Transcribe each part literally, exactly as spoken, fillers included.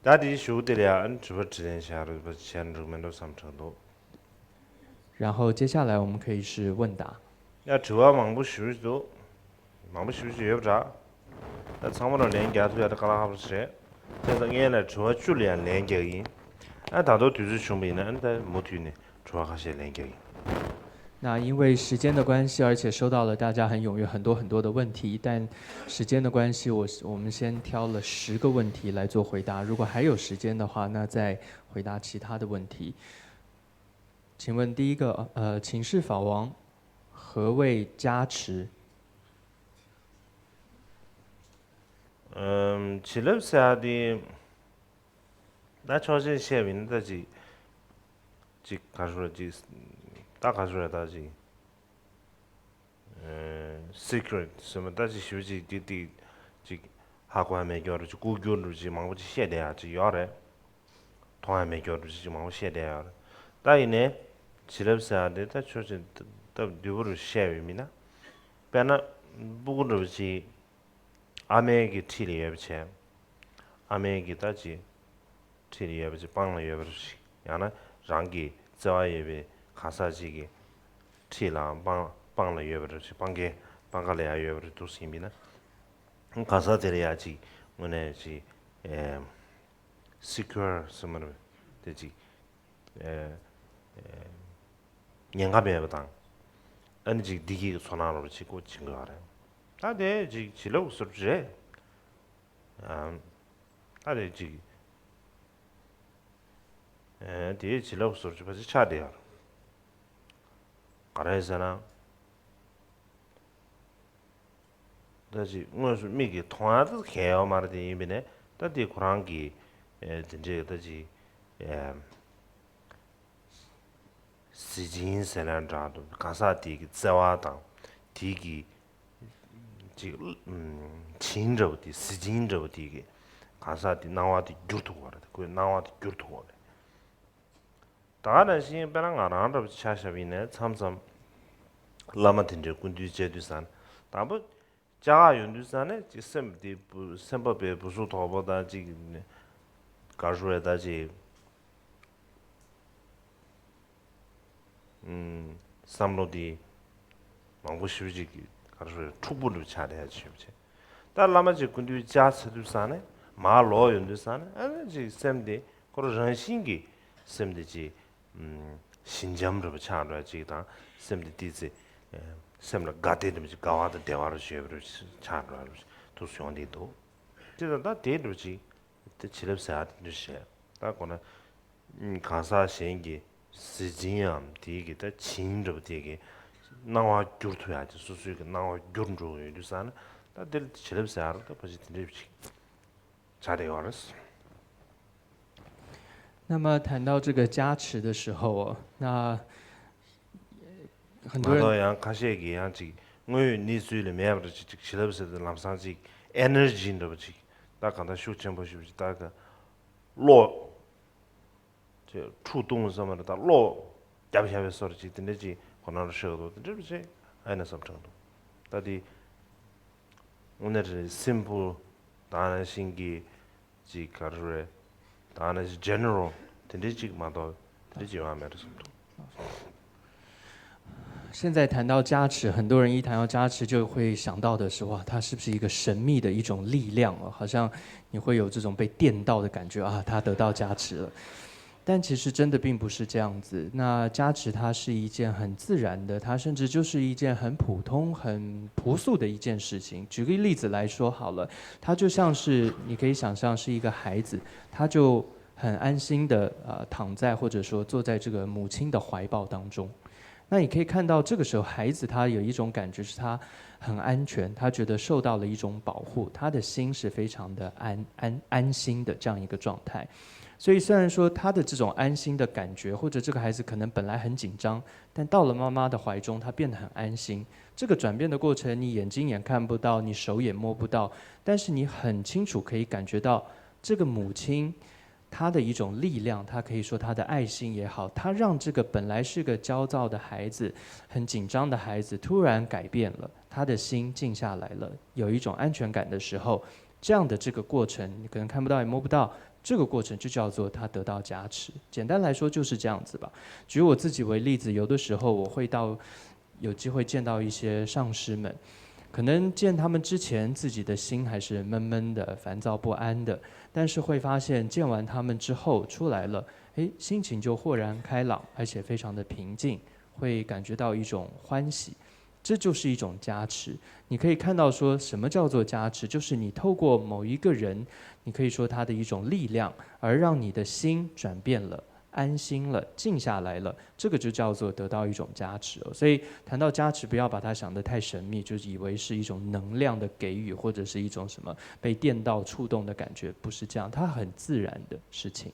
ད་དེའི་གཞུག་དེ་ལ་ཡང་དྲི་བ་དྲིས་ལན་བྱ་རོགས་པ་བྱས་ན་འགྲིག་མི་འགྲོ་བསམ་དྲན་འདུག། 然后接下来我们可以是问答。 ཡང་དྲི་བ་མང་པོ་ཞེ་པོ་ཅིག་འདུག། མང་པོ་ཞེ་པོ་ཅིག་ཡོད་པ་འདྲ། ད་ཚང་མ་ལ་ལན་རྒྱག་ཐུབ་ཡ་དེ་དཀའ་ལས་ཁག་པོ་ཞིག་རེད། དེ་ཙང་ངས་ལ་དྲི་བ་བཅུ་ལ་ཡང་ལན་རྒྱག་གི་ཡིན། ཨ་ད་དུང་དུས་ཚོད་བྱུང་བ་ཡིན་ན་ཨ་ནི་ད་མུ་མཐུད་ནས་དྲི་བ་ཁ་ཤས་ལན་རྒྱག་གི་ཡིན། 那因为时间的关系，而且收到了大家很踊跃、很多很多的问题，但时间的关系，我我们先挑了十个问题来做回答。如果还有时间的话，那再回答其他的问题。请问第一个，呃，请示法王，何谓加持？ ཨམ། བྱིན་རླབས་ཟེར་ཡ་དེ་ད་ཕྱོགས་ཞེན་བཤད་པ་ཡིན་ན་ད་ཅིག་ཅིག་ག་རེ་ཞུ་ར་ཅིག་ད་ག་རེ་ཞུ་ར་ད་ཅིག་ཨེ། སི་ཀི་རེཊ་ཟེར་མ་ད་ཅིག་ཞུ་ཅིག་ཅིག་ཏིག་ཅིག་ཧ་གོ་ཡ་མེད་རྒྱུ་རུ་ཅིག་ལྐུགས་རྒྱུ་རུ་ཅིག་མང་པོ་ཅིག་བཤད་བསྡད་ཡ་ཅིག་ཡོད་རེད། མཐོང་ཡ་མེད་རྒྱུ་རུ་ཅིག་མང་པོ་བཤད་བསྡད་ཡ་རེད། ད་ཡིན་ནའི་བྱིན་རླབས་ཟེར་ཡ་དེ་ད་ཆོས་ཅིག་སྟབས་བདེ་པོ་རུ་བཤད་པ་ཡིན་ན། དཔེར་ན་སྤུ་གུ་འདྲ་བོ་ཅིག་ཨ་མའི་གི་འཁྲིས་ལ་ཡོད་པ་བྱས། ཨ་མའི་གི་ད་ཅིག་འཁྲིས་ལ་ཡོད་པ་ཅིག་པང་ལ་ཡོད་པ་རེད་ཅིག་ཡང་ན་རང་གི་བརྩེ་བ་ཡོད་པའི་གང་ཟག་ཅིག་གི་འཁྲིས་ལའང་པང་པང་ལ་ཡོད་པ་རེད་ཅིག་པང་ཁའི་པང་ཁ་ལ་ཡང་ཡོད་པ་རེད་འདུག་ཟིན་པ་ཡིན་ན། གང་ཟག་དེ་ལ་ཡང་ཅིག་དངོས་གནས་ཅིག་ཨེ། སི་ཀུ་ཡོར་ཟེར་མ་རེད་དེ་ཅིག་ཨེ་ཨེ་ཉེན་ཁ་མེད་པ་དང་། ཨ་ནི་ཅིག་བདེ་སྐྱིད་ཀྱི་ཚོར་སྣང་རོ་ཅིག་ཀོ་བྱིན་དགོས་པ་རེད། ད་དེ་ཅིག་བྱིན་རླབས་ཀྱི་ཟུར་རེད། ཨམ། ད་དེ་ཅིག་ཨེ་དེའི་བྱིན་རླབས་ཀྱི་ཟུར་ཅིག་ཕལ་ཆེར་ཆགས་བསྡད་ཡོད་རེད། ག་རེ་ཟེར་ན། ད་ཅིག་དངོས་སུ་མིག་གིས་མཐོང་ཡ་ད་གལ་ཡོད་མ་རེད་དེ་ཡིན་པས་ནས་ད་དེ་ཁོ་རང་གི་ཨེ་དེ་འདྲས་ད་ཅིག་ཨེ་གཟི་བྱིན་ཟེར་ན་འདྲ་འདུག་གང་ཟག་དེ་གི་བརྩེ་བ་དང་དེ་གི་ཅིག་ཨམ་བྱིན་འདྲ་བོ་དེ་གཟི་བྱིན་འདྲ་བོ་དེ་གི་གང་ཟག་དེ་སྣང་བ་དེ་བསྒྱུར་ཐུབ་པ་རེད། ཁོའི་སྣང་བ་དེ་བསྒྱུར་ཐུབ་པ་རེད། ད་ག་ནང་བཞིན་དཔེར་ན་ང་རང་འདྲ་པོ་ཆ་བཞག་པ་ཡིན་ན་མཚམས་མཚམས་བླ་མ་དེ་འདྲའི་སྐུ་མདུན་མཇལ་དུས་ཙང་དང་པོ་ལྕགས་ཡོང་དུས་ཙང་ནས་ཅིག་སེམས་དེ་བུ་སེམས་པ་པའི་བུ་སུ་དོག་པོ་དང་ཅིག་གར་ཞུ་བའི་ད་ཅིག་ཨུམ་བསམ་བློ་དེ་མང་པོ་ཞེ་པོ་ཅིག་གར་ཞུ་བའི་འཁྲུག་པོ་འདྲ་པོ་ཆགས་བསྡད་ཡ་ཅིག་ཡོད་པ་བྱས། ད་བླ་མ་ཅིག་སྐུ་མདུན་བཅར་ཚར་དུས་ཙང་ནས་མར་ལོག་ཡོང་དུས་ཙང་ནས་ཨ་ནི་ཅིག་སེམས་དེ་ཁོ་རང་རང་བཞིན་གྱིས་སེམས་དེ་ཅིག་ཞི་འཇམ་འདྲ་པོ་ཆགས་འགྲོ་ཡ་ཅིག་དང་སེམས་དེ་ཏོག་ཙམ་སེམས་ལ་དགའ་བདེ་འདྲ་པོ་ཅིག་དགའ་བ་དང་བདེ་བ་རུ་ཞེ་པོ་ཆགས་འགྲོ་ཡ་རུ་ཐུགས་སུ་ཡོང་བསྡད་འདུག་དེ་ད་ལྟ་དེ་འདྲ་པོ་ཅིག་དེ་བྱིན་རླབས་ཟེར་ཡ་དེ་འདྲ་ཞིག་རེད། ད་གོ་ན་གང་ཟག་གཞན་གྱི་གཟི་བྱིན་ཡང་དེའི་གི་ད་བྱིན་འདྲ་པོ་དེ་གི་སྣང་བ་བསྒྱུར་ཐུབ་ཡ་ཅིག་སོ་སོའི་གི་སྣང་བ་བསྒྱུར་འགྲོ་གི་ཡོད་དུས་ཙང་ན་ད་དེ་ལ་བྱིན་རླབས་ཟེར་ཡ་རེད། ད་ཕལ་ཆེར་དེ་འདྲ་ཅིག་ཆགས་བསྡད་ཡོད་རེད། 那么谈到这个加持的时候，那很多人 མ་གཏོགས་ཡང་ཁ་ཤས་ཀྱིས་ཡང་ཅིག་དངོས་ཡོད་གནས་ཚུལ་ལ་མེད་པར་ཅིག་ཅིག་བྱིན་རླབས་ཟེར་དུས་ལམ་སང་ཅིག་ཨེ་ནར་ཇི་འདྲ་པོ་ཅིག་ད་གང་ལྟར་ཤུགས་ཆེན་པོ་ཞིག་ཅིག་ད་ག་གློག་ཅིག་འཁྲུག་བཏང་བསམ་པ་རེད། ད་གློག་བརྒྱབ་བཞག་པའི་བཟོ་འདྲ་ཅིག་དེ་འདྲ་ཅིག་ཁོ་ན་རུ་ཤོད་འདུག་དེ་འདྲ་པོ་ཅིག་ཨེ་ན་བསམ་དྲན་འདུག་ད་དེ་དངོས་གནས་རེད། སིམ་པལ་ད་ག་ནང་བཞིན་གྱི་ཅིག་ག་རེ་རེད། ད་ནི་ཇེ་ནེ་རལ་དེ་འདྲའི་ཅིག་མ་གཏོགས་ 这句话没得什么。现在谈到加持，很多人一谈到加持，就会想到的是，哇，它是不是一个神秘的一种力量啊？好像你会有这种被电到的感觉啊，他得到加持了。但其实真的并不是这样子。那加持它是一件很自然的，它甚至就是一件很普通、很朴素的一件事情。举个例子来说好了，它就像是你可以想象是一个孩子，他就很安心的呃躺在或者说坐在这个母亲的怀抱当中。那你可以看到，这个时候孩子他有一种感觉，是他很安全，他觉得受到了一种保护，他的心是非常的安安安心的这样一个状态。所以虽然说他的这种安心的感觉，或者这个孩子可能本来很紧张，但到了妈妈的怀中，他变得很安心。这个转变的过程，你眼睛也看不到，你手也摸不到，但是你很清楚可以感觉到这个母亲她的一种力量，她可以说她的爱心也好，她让这个本来是个焦躁的孩子、很紧张的孩子，突然改变了，他的心静下来了，有一种安全感的时候，这样的这个过程，你可能看不到也摸不到，这个过程就叫做他得到加持。简单来说就是这样子吧。举我自己为例子，有的时候我会到有机会见到一些上师们，可能见他们之前自己的心还是闷闷的、烦躁不安的，但是会发现见完他们之后出来了，诶，心情就豁然开朗，而且非常的平静，会感觉到一种欢喜。这就是一种加持。你可以看到说什么叫做加持，就是你透过某一个人，你可以说他的一种力量，而让你的心转变了，安心了，静下来了，这个就叫做得到一种加持哦。所以谈到加持，不要把它想得太神秘，就以为是一种能量的给予，或者是一种什么被电到、触动的感觉，不是这样，它很自然的事情。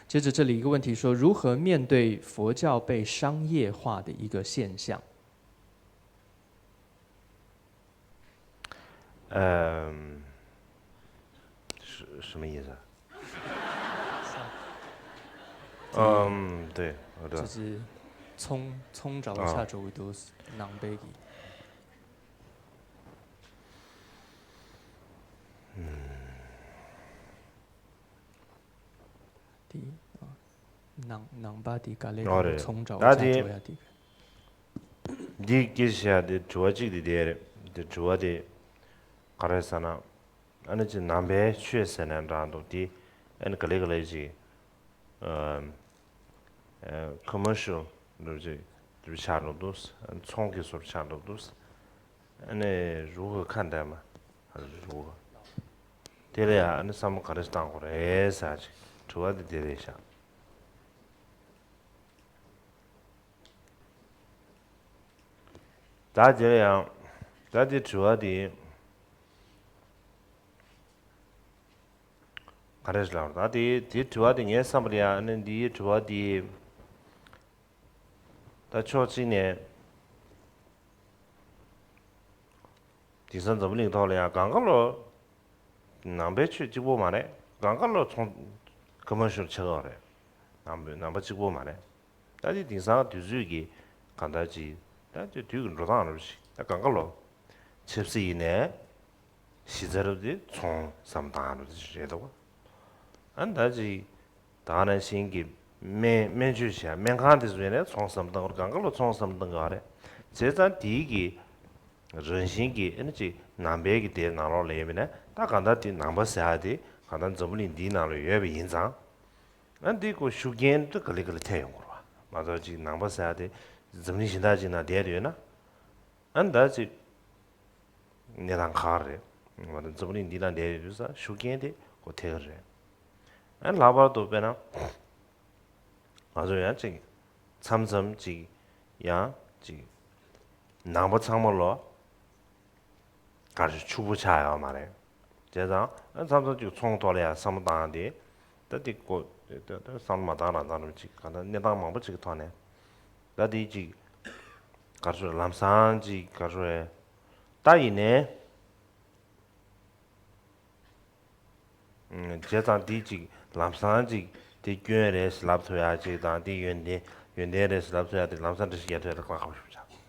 接着这里一个问题说，如何面对佛教被商业化的一个现象？嗯，什什么意思啊？嗯，对，我知道。就是冲冲着下周都是南北的。དེ་ནང་ནང་པ་དེ་ག་ལེ་ཨོ་རེད། ཚོང་འདྲ་ད་བོ་ཆ་དེ་འཇོག་ཡ་དེ། འདི་སྐད་ཆ་དེ་དྲི་བ་གཅིག་དེ་དེ་རེད། དེ་དྲི་བ་དེ་ག་རེ་ཟེར་ན། ཨ་ནི་ཅི་ནང་པའི་ཆོས་ཟེར་ནས་འདྲ་འདུག་དེ། ཨ་ནི་ག་ལེ་ག་ལེ་ཅིག་ཨ་ཨ་ཀོ་མར་ཤལ་འདྲ་ཅིག་འདྲ་ཆགས་འགྲོ་འདུག་ཨ་ནི་ཚོང་གི་བཟོ་འདྲ་ཆགས་འགྲོ་འདུག་ཨ་ནི་རུ་ཁ་ཁ་འདས་མ་རུ་ཁ་དེ་ལ་ཡང་ཨ་ནི་བསམ་བློ་ག་རེ་བཏང་དགོས་རེད་ཟེར་ཅིག་དྲི་བ་དེ་དེ་རེད་ཤག་ད་དེ་ལ་ཡང་ད་དེ་དྲི་བ་དེ་ག་རེ་ལབ་ད་དེ་དེ་དྲི་བ་དེ་ངའི་བསམ་པར་ཡང་ཨ་ནི་འདིའི་དྲི་བ་དེ་ད་ཕྱོགས་གཅིག་ནས་དེང་སང་འཛམ་བུ་གླིང་ཐོག་ལ་ཡང་གང་ག་ལོ་ནང་པའི་ཆོས་གཅིག་པོ་མ་རེད། གང་ག་ལོ་ཚོང་ཀོ་མར་ཤལ་ཆགས་ཡོད་རེད། ནང་པའི་ནང་པ་གཅིག་པོ་མ་རེད། ད་དེ་དེང་སང་དུས་ཚོད་ཀྱི་གང་ལྟར་ཅིག་ད་དེ་དུས་ཀྱི་འགྲོ་སྟངས་རབ་ཞིག་ད་གང་ག་ལོ་ཆབ་སྲིད་ཡིན་ནའི་གཞི་རྩ་རབ་དེ་ཚོང་ཟ་མ་བཏང་རབ་དེ་རེད་འདུག་ཨ་ནི་ད་ཅིག་ད་ག་ནང་བཞིན་གྱི་སྨན་སྨན་བཅོས་བྱས་སྨན་ཁང་དེ་ཚོ་ཡིན་ནའི་ཚོང་ཟ་མ་བཏང་གང་ག་ལོ་ཚོང་ཟ་མ་བཏང་གི་རེད། བྱས་ཙང་དེའི་གི་རང་བཞིན་གྱི་ཨ་ནི་ཅིག་ནང་པའི་གི་དེའི་ནང་ལོགས་ལ་ཡོད་པ་ཡིན་ན་ད་གང་ལྟར་དེ་ནང་པ་ཟེར་ཡ་དེ་གང་ལྟར་འཛམ་བུ་གླིང་འདིའི་ནང་ལ་ཡོད་པ་ཡིན་ཙང་། ཨ་འདི་ཀོ་ཤུགས་རྐྱེན་དུ་ག་ལེ་ག་ལེ་ཐེབས་ཡོང་གི་རེད་བ། མ་གཏོགས་ཅིག་ནང་པ་ཟེར་ཡ་དེ་འཛམ་གླིང་གཞན་དག་ཅིག་ནང་བསྡད་ཡོད་ན། ཨ་ནི་ད་ཅིག་གནས་སྟངས་ཁག་རེད། མ་གཏོགས་འཛམ་བུ་གླིང་འདི་ནང་བསྡད་ཡོད་དུས་ས་ཤུགས་རྐྱེན་དེ་ཀོ་ཐེབས་ཀྱི་རེད། ཨ་ནི་ལྷག་པར་དུ་དཔེར་ན་ང་ཚོ་ཡང་ཅིག་མཚམས་མཚམས་ཅིག་ཡང་ཅིག་ནང་པ་ཚང་མ་ལོ། ག་རེ་ཕྱུག་པོ་ཆགས་ཡོད་མ་རེད། བྱས་ཙང་ཨ་མཚམས་མཚམས་ཅིག་ཚོང་ཐོག་ལ་ཡང་བསམ་བློ་བཏང་སྟེ། ད་དེ་ཀོ་ད་ད་བསམ་བློ་མ་བཏང་རང་བཏང་རུང་ཅིག་གང་ལྟར་གནས་སྟངས་མང་པོ་ཅིག་གི་ཐོག་ནས་ད་དེ་ཅིག་ག་རེ་ཟེར་ལམ་སང་ཅིག་ག་རེ་ཟེར་ད་ཡིན་ནའི། བྱས་ཙང་འདི་ཅིག་ལམ་སང་ཅིག་དེ་སྐྱོན་རེད་ཟེར་ལབ་ཐུབ་ཡ་ཅིག་དང་དེ་ཡོན་ཏན་ཡོན་ཏན་རེད་ཟེར་ལབ་ཐུབ་ཡ་དེ་ལམ་སང་འགྲེལ་བཤད་རྒྱག་ཐུབ་ཡ་དེ་ཁག་ཁག་པོ་ཞིག་ཆགས།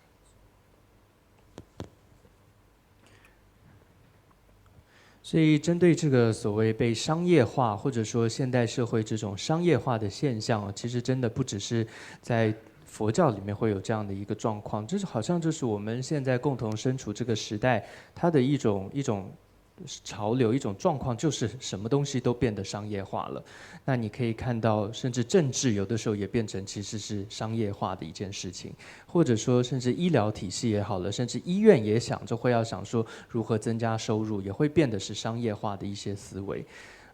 所以，针对这个所谓被商业化，或者说现代社会这种商业化的现象啊，其实真的不只是在佛教里面会有这样的一个状况，就是好像就是我们现在共同身处这个时代，它的一种一种潮流，一种状况，就是什么东西都变得商业化了。那你可以看到，甚至政治有的时候也变成其实是商业化的一件事情，或者说甚至医疗体系也好了，甚至医院也想着会要想说如何增加收入，也会变得是商业化的一些思维。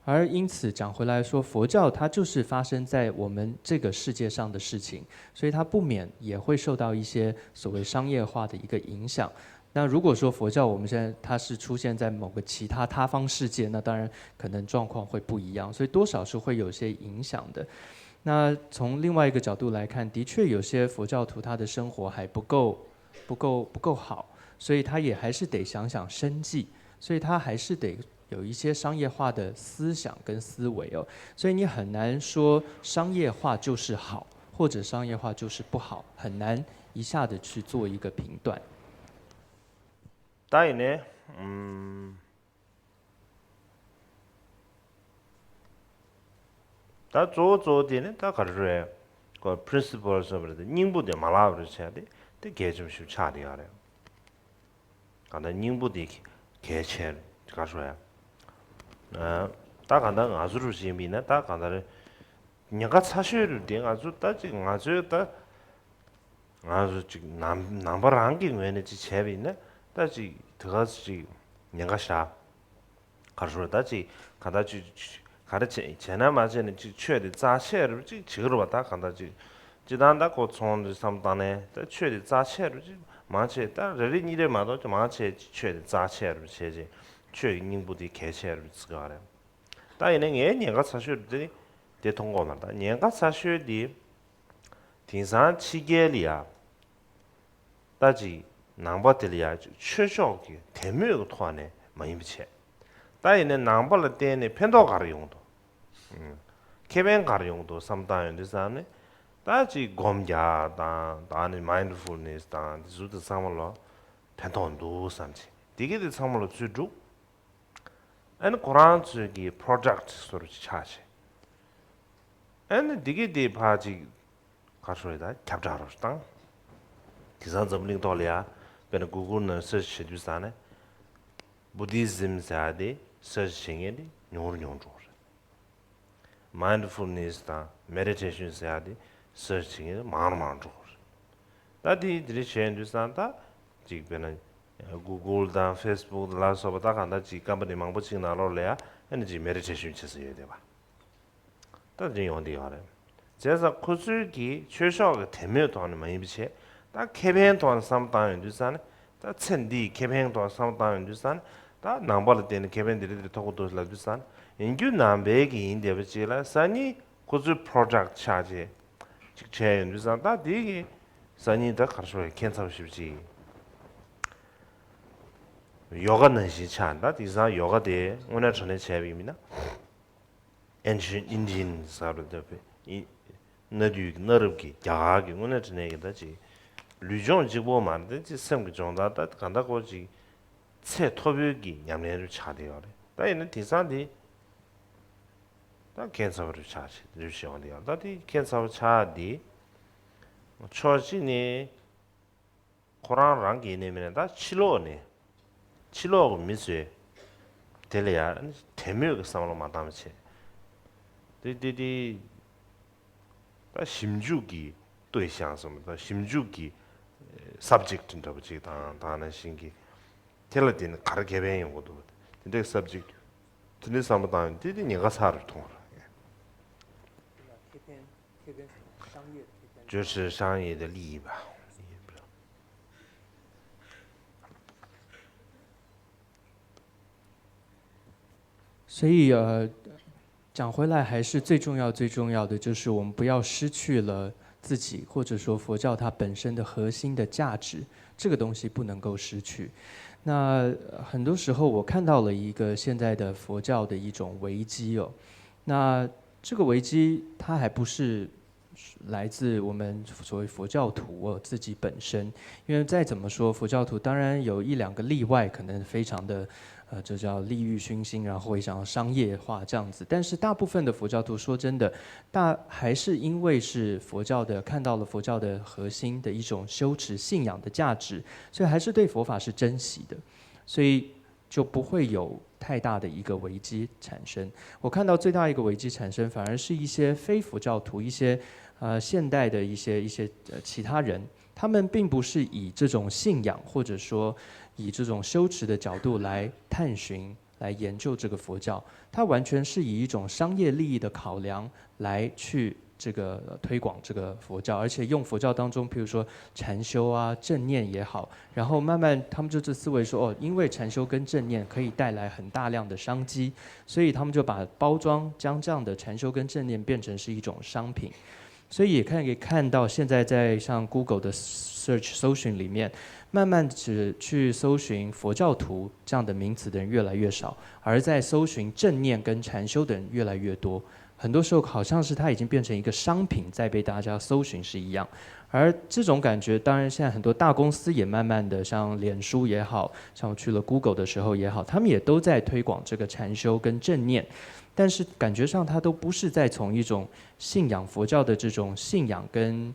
而因此讲回来说，佛教它就是发生在我们这个世界上的事情，所以它不免也会受到一些所谓商业化的一个影响。那如果说佛教我们现在它是出现在某个其他他方世界，那当然可能状况会不一样，所以多少是会有些影响的。那从另外一个角度来看，的确有些佛教徒他的生活还不够、不够、不够好，所以他也还是得想想生计，所以他还是得有一些商业化的思想跟思维哦。所以你很难说商业化就是好，或者商业化就是不好，很难一下子去做一个评断。ད་ཡིན་ནས་ཨུམ། ད་གཙོ་བོ་གཙོ་བོ་དེ་ནི་ད་ག་རེ་རེད། ཁོ་principle་ཟེར་བ་རེད། དེ་སྙིང་པོ་དེ་མ་བརླག་པར་བྱས་ཏེ་དེ་གལ་ཆེན་པོ་ཞིག་ཆགས་བསྡད་ཡོད་རེད། གང་ལྟར་སྙིང་པོ་དེ་གལ་ཆེ་རེད། ག་རེ་ཟེར། ད་གང་ལྟར་ང་ཚོ་རུ་བཞིན་པ་ཡིན་ན་ད་གང་ལྟར་ཉེན་ཁ་ཚ་ཤོས་རེད། དེ་ང་ཚོ་ད་ཅིག་ང་ཚོའི་ད། ང་ཚོ་ཅིག་ནང་ནང་པ་རང་གི་ངོས་ནས་ཅིག་བྱས་པ་ཡིན་ན་ད་ཅིག་དེ་ག་ཅིག་ཉེན་ཁ་བཞག་ག་རེ་ཟེར། ད་ཅིག་ག་ད་ཅིག་ག་རེ་བྱས་བྱས་ན་མ་བྱས་ན་ཅིག་ཆོས་དེ་རྩ་ཆེ་རུ་ཅིག་བྱེད་ཀྱི་རེད་པ། ད་ག་ད་ཅིག་ཅི་ད་ད་ཁོ་ཚོང་དེ་བསམ་བཏང་ནས་ད་ཆོས་དེ་རྩ་ཆེ་རུ་ཅིག་མང་ཆེ་ད་རེ་རེ་གཉིས་རེ་མ་གཏོགས་ཅིག་མང་ཆེ་ཅིག་ཆོས་དེ་རྩ་ཆེ་རུ་བྱས་ཅིག་ཆོས་ཀྱི་སྙིང་པོ་དེ་གལ་ཆེ་རུ་བརྩི་གི་རེད། ད་ཡིན་ན་ངའི་ཉེན་ཁ་ཚ་ཤོས་དེ་དེ་མཐོང་གི་མ་རེད། ད་ཉེན་ཁ་ཚ་ཤོས་དེ། དེང་སང་ཕྱི་རྒྱལ་ལ་ཡ། ད་ཅིག་ནང་པ་དེ་ལ་ཡ་ཆོས་ཕྱོགས་ཀྱི་དད་མོས་ཀྱི་ཐོག་ནས་མ་ཡིན་པ་བྱས། ད་ཡིན་ནའི་ནང་པ་ལ་བརྟེན་ནས་ཕན་ཐོགས་ག་རེ་ཡོང་འདུག་ཨུམ། ཁེ་ཕན་ག་རེ་ཡོང་འདུག་བསམ་བཏང་ཡོང་དུས་ཙང་ནས། ད་ཅིག་སྒོམ་རྒྱག་དང་ད་ནི་mindfulness་དང་དེ་ཚོ་དེ་ཚང་མ་ལ་ཕན་ཐོགས་འདུག་བསམ་བྱས། དེ་གས་དེ་ཚང་མ་ལ་ཚུར་སྒྲུག་ཨ་ནི་ཁོ་རང་ཚོའི་གི་product་བཟོ་འདྲ་ཅིག་ཆགས་བྱས། ཨ་ནི་འདི་གི་དེ་ཕར་ཅིག་ག་རེ་ཟེར་ད་ཁྱབ་བསྒྲགས་རོགས་བཏང་། དེང་སང་འཛམ་བུ་གླིང་ཐོག་ལ་ཡ་དཔེར་ན་Google་ནང་search་བྱེད་དུས་ཙང་ནས་Buddhism་ཟེར་ཡ་དེ་search་བྱེད་མཁན་དེ་ཉུང་རུ་ཉུང་རུ་འགྲོ་གི་རེད། Mindfulness་དང་Meditation་ཟེར་ཡ་དེ་search་བྱེད་མཁན་དེ་མང་རུ་མང་རུ་འགྲོ་གི་རེད། ད་དེ་དེ་འདྲ་བྱས་དུས་ཙང་ད་ཅིག་དཔེར་ན་Google་དང་Facebook་ལ་སོགས་པ་ད་གང་ལྟར་ཅིག་company་མང་པོ་ཅིག་ནང་ལོགས་ལ་ཡ་ཨ་ནི་ཅིག་meditation་བྱེད་ས་ཡོད་བསྡད་པ། ད་དེ་ཡོང་བསྡད་ཡོད་རེད། བྱས་ཙང་ཁོ་ཚོའི་གི་ཆོས་ཕྱོགས་ཀྱི་དད་མོས་ཐོག་ནས་མ་ཡིན་པ་བྱས། ད་ཁེ་ཕན་ཐོག་ནས་བསམ་བཏང་ཡོང་དུས་ཙང་ནས། ད་ཚེ་འདིའི་ཁེ་ཕན་ཐོག་བསམ་བཏང་ཡོང་དུས་ཙང་ནས། ད་ནང་པ་ལ་བརྟེན་ནས་ཁེ་ཕན་འདི་འདྲ་འདི་འདྲ་ཐོབ་ཀྱི་འདུག་ལབ་དུས་ཙང་ནས། ཡིན་རྒྱུ་ནང་པའི་གི་ཡིན་བསྡད་པ་ཅིག་ལ་སང་ཉིན་ཁོ་ཚོའི་product་ཆགས་བྱས་ཅིག་བྱས་ཡོང་དུས་ཙང་ད་དེ་གི་སང་ཉིན་ད་ག་རེ་ཟེར་ཁྱད་མཚར་པོ་ཞེ་པོ་ཅིག་ཡོ་ག་ནང་བཞིན་ཆགས། ད་དེང་སང་ཡོ་ག་དེ་དངོས་གནས་དྲང་གནས་བྱས་པ་ཡིན་ན། Ancient Indian་ཟེར་བ་འདྲ་པོ། གནའ་དུས་ཀྱི་གནའ་རབས་ཀྱི་རྒྱ་གར་གྱི་དངོས་གནས་དྲང་གནས་ཀྱི་ད་ཅིག་ལུས་སྦྱོང་གཅིག་པོ་མ་རེད། ད་ཅིག་སེམས་ཀྱི་སྦྱོང་བརྡར་ད་གང་ལྟར་ཁོ་ཅིག་ཚད་མཐོ་པོའི་གི་ཉམས་ལེན་རུ་ཆགས་བསྡད་ཡོད་རེད། ད་ཡིན་ན་དེང་སང་དེ་ད་ཁྱད་མཚར་པོ་རུ་ཆགས་བྱས་རུ་བྱས་ཡོང་བསྡད་ཡོད། ད་དེ་ཁྱད་མཚར་པོ་ཆགས་དེ་ཕྱོགས་གཅིག་ནས། ཁོ་རང་རང་གི་ནས་མིན་ན་ད་ཕྱི་ལོགས་ནས། ཕྱི་ལོགས་ཀྱི་མི་ཚོས་དེ་ལ་ཡང་དད་མོས་ཀྱི་བསམ་བློ་མ་བཏང་བ་བྱས། དེ་དེ་དེ་ད་ཞིབ་འཇུག་གི་ལྟོས་བཞག་སོང་། ད་ཞིབ་འཇུག་གི་subject་འདྲ་པོ་ཅིག་དང་དེ་ནང་བཞིན་གྱི་དེ་ལ་དེ་ནི་ག་རེ་ཁེ་ཕན་ཡོང་གི་འདུག་དེ་འདྲའི་subject་དེ་འདྲའི་བསམ་བློ་བཏང་ཡོང་དེ་དེ་ཉེན་ཁ་ཚ་རུ་མཐོང་ར། ཁེ་ཕན་ཁེ་ཕན་ཟེར་ན་商业的ཁེ་ཕན། 就是商业的利益吧。所以呃，讲回来还是最重要最重要的就是我们不要失去了自己，或者说佛教它本身的核心的价值，这个东西不能够失去。那很多时候我看到了一个现在的佛教的一种危机哦，那这个危机它还不是来自我们所谓佛教徒自己本身，因为再怎么说，佛教徒当然有一两个例外，可能非常的呃，这叫利欲熏心，然后会想要商业化这样子。但是大部分的佛教徒，说真的，大还是因为是佛教的，看到了佛教的核心的一种修持信仰的价值，所以还是对佛法是珍惜的，所以就不会有太大的一个危机产生。我看到最大一个危机产生，反而是一些非佛教徒，一些呃现代的一些一些呃其他人，他们并不是以这种信仰或者说以这种修持的角度来探寻、来研究这个佛教，他完全是以一种商业利益的考量来去这个呃推广这个佛教，而且用佛教当中，譬如说禅修啊、正念也好，然后慢慢他们就这思维说，哦，因为禅修跟正念可以带来很大量的商机，所以他们就把包装将这样的禅修跟正念变成是一种商品。所以也可以看到，现在在像 Google 的 search 搜寻里面，慢慢只去搜寻佛教徒这样的名词的人越来越少，而在搜寻正念跟禅修的人越来越多。很多时候好像是它已经变成一个商品，在被大家搜寻是一样。而这种感觉，当然现在很多大公司也慢慢的，像脸书也好，像我去了 Google 的时候也好，他们也都在推广这个禅修跟正念，但是感觉上它都不是在从一种信仰佛教的这种信仰跟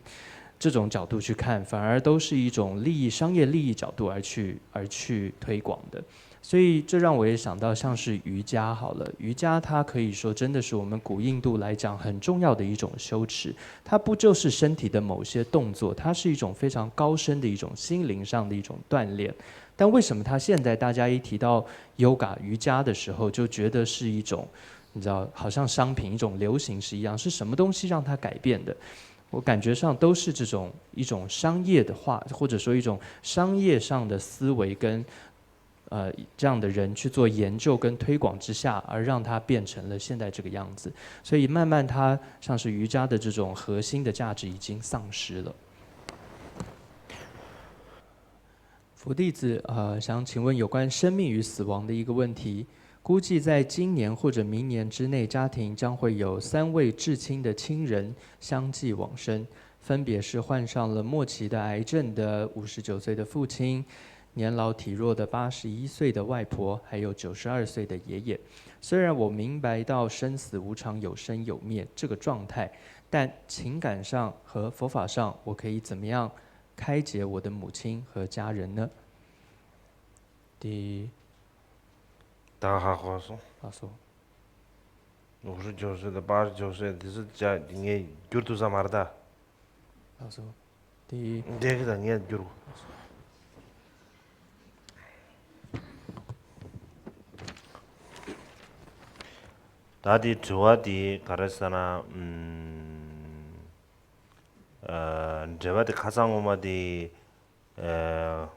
这种角度去看，反而都是一种利益、商业利益角度而去而去推广的。所以这让我也想到，像是瑜伽好了，瑜伽它可以说真的是我们古印度来讲很重要的一种修持，它不就是身体的某些动作，它是一种非常高深的一种心灵上的一种锻炼。但为什么它现在大家一提到 yoga 瑜伽的时候，就觉得是一种，你知道，好像商品一种流行是一样，是什么东西让它改变的？我感觉上都是这种一种商业的话，或者说一种商业上的思维跟呃这样的人去做研究跟推广之下，而让它变成了现在这个样子。所以慢慢它像是瑜伽的这种核心的价值已经丧失了。佛弟子，呃，想请问有关生命与死亡的一个问题。估计在今年或者明年之内，家庭将会有三位至亲的亲人相继往生，分别是患上了末期的癌症的五十九岁的父亲、年老体弱的八十一岁的外婆，还有九十二岁的爷爷。虽然我明白到生死无常、有生有灭这个状态，但情感上和佛法上，我可以怎么样开解我的母亲和家人呢？དེ། ད་ཧ་གོ་སོང་། ཧ་སོ། ལོ་ཧྲི་ཅོ་སེ་དང་པར་ཅོ་སེ་དེ་ཚོ་ཅག་ངས་བསྒྱུར་ཐུབ་ས་མ་རེད་ད། ལགས་སོ། དེ། འདས་གི་ད་ངས་བསྒྱུར། ད་དེ་དྲི་བ་དེ་ག་རེ་ཟེར་ན། ཨམ། ཨ། འགྲེལ་པ་དེ་ཁ་སང་ངོ་མ་དེ། ཨ།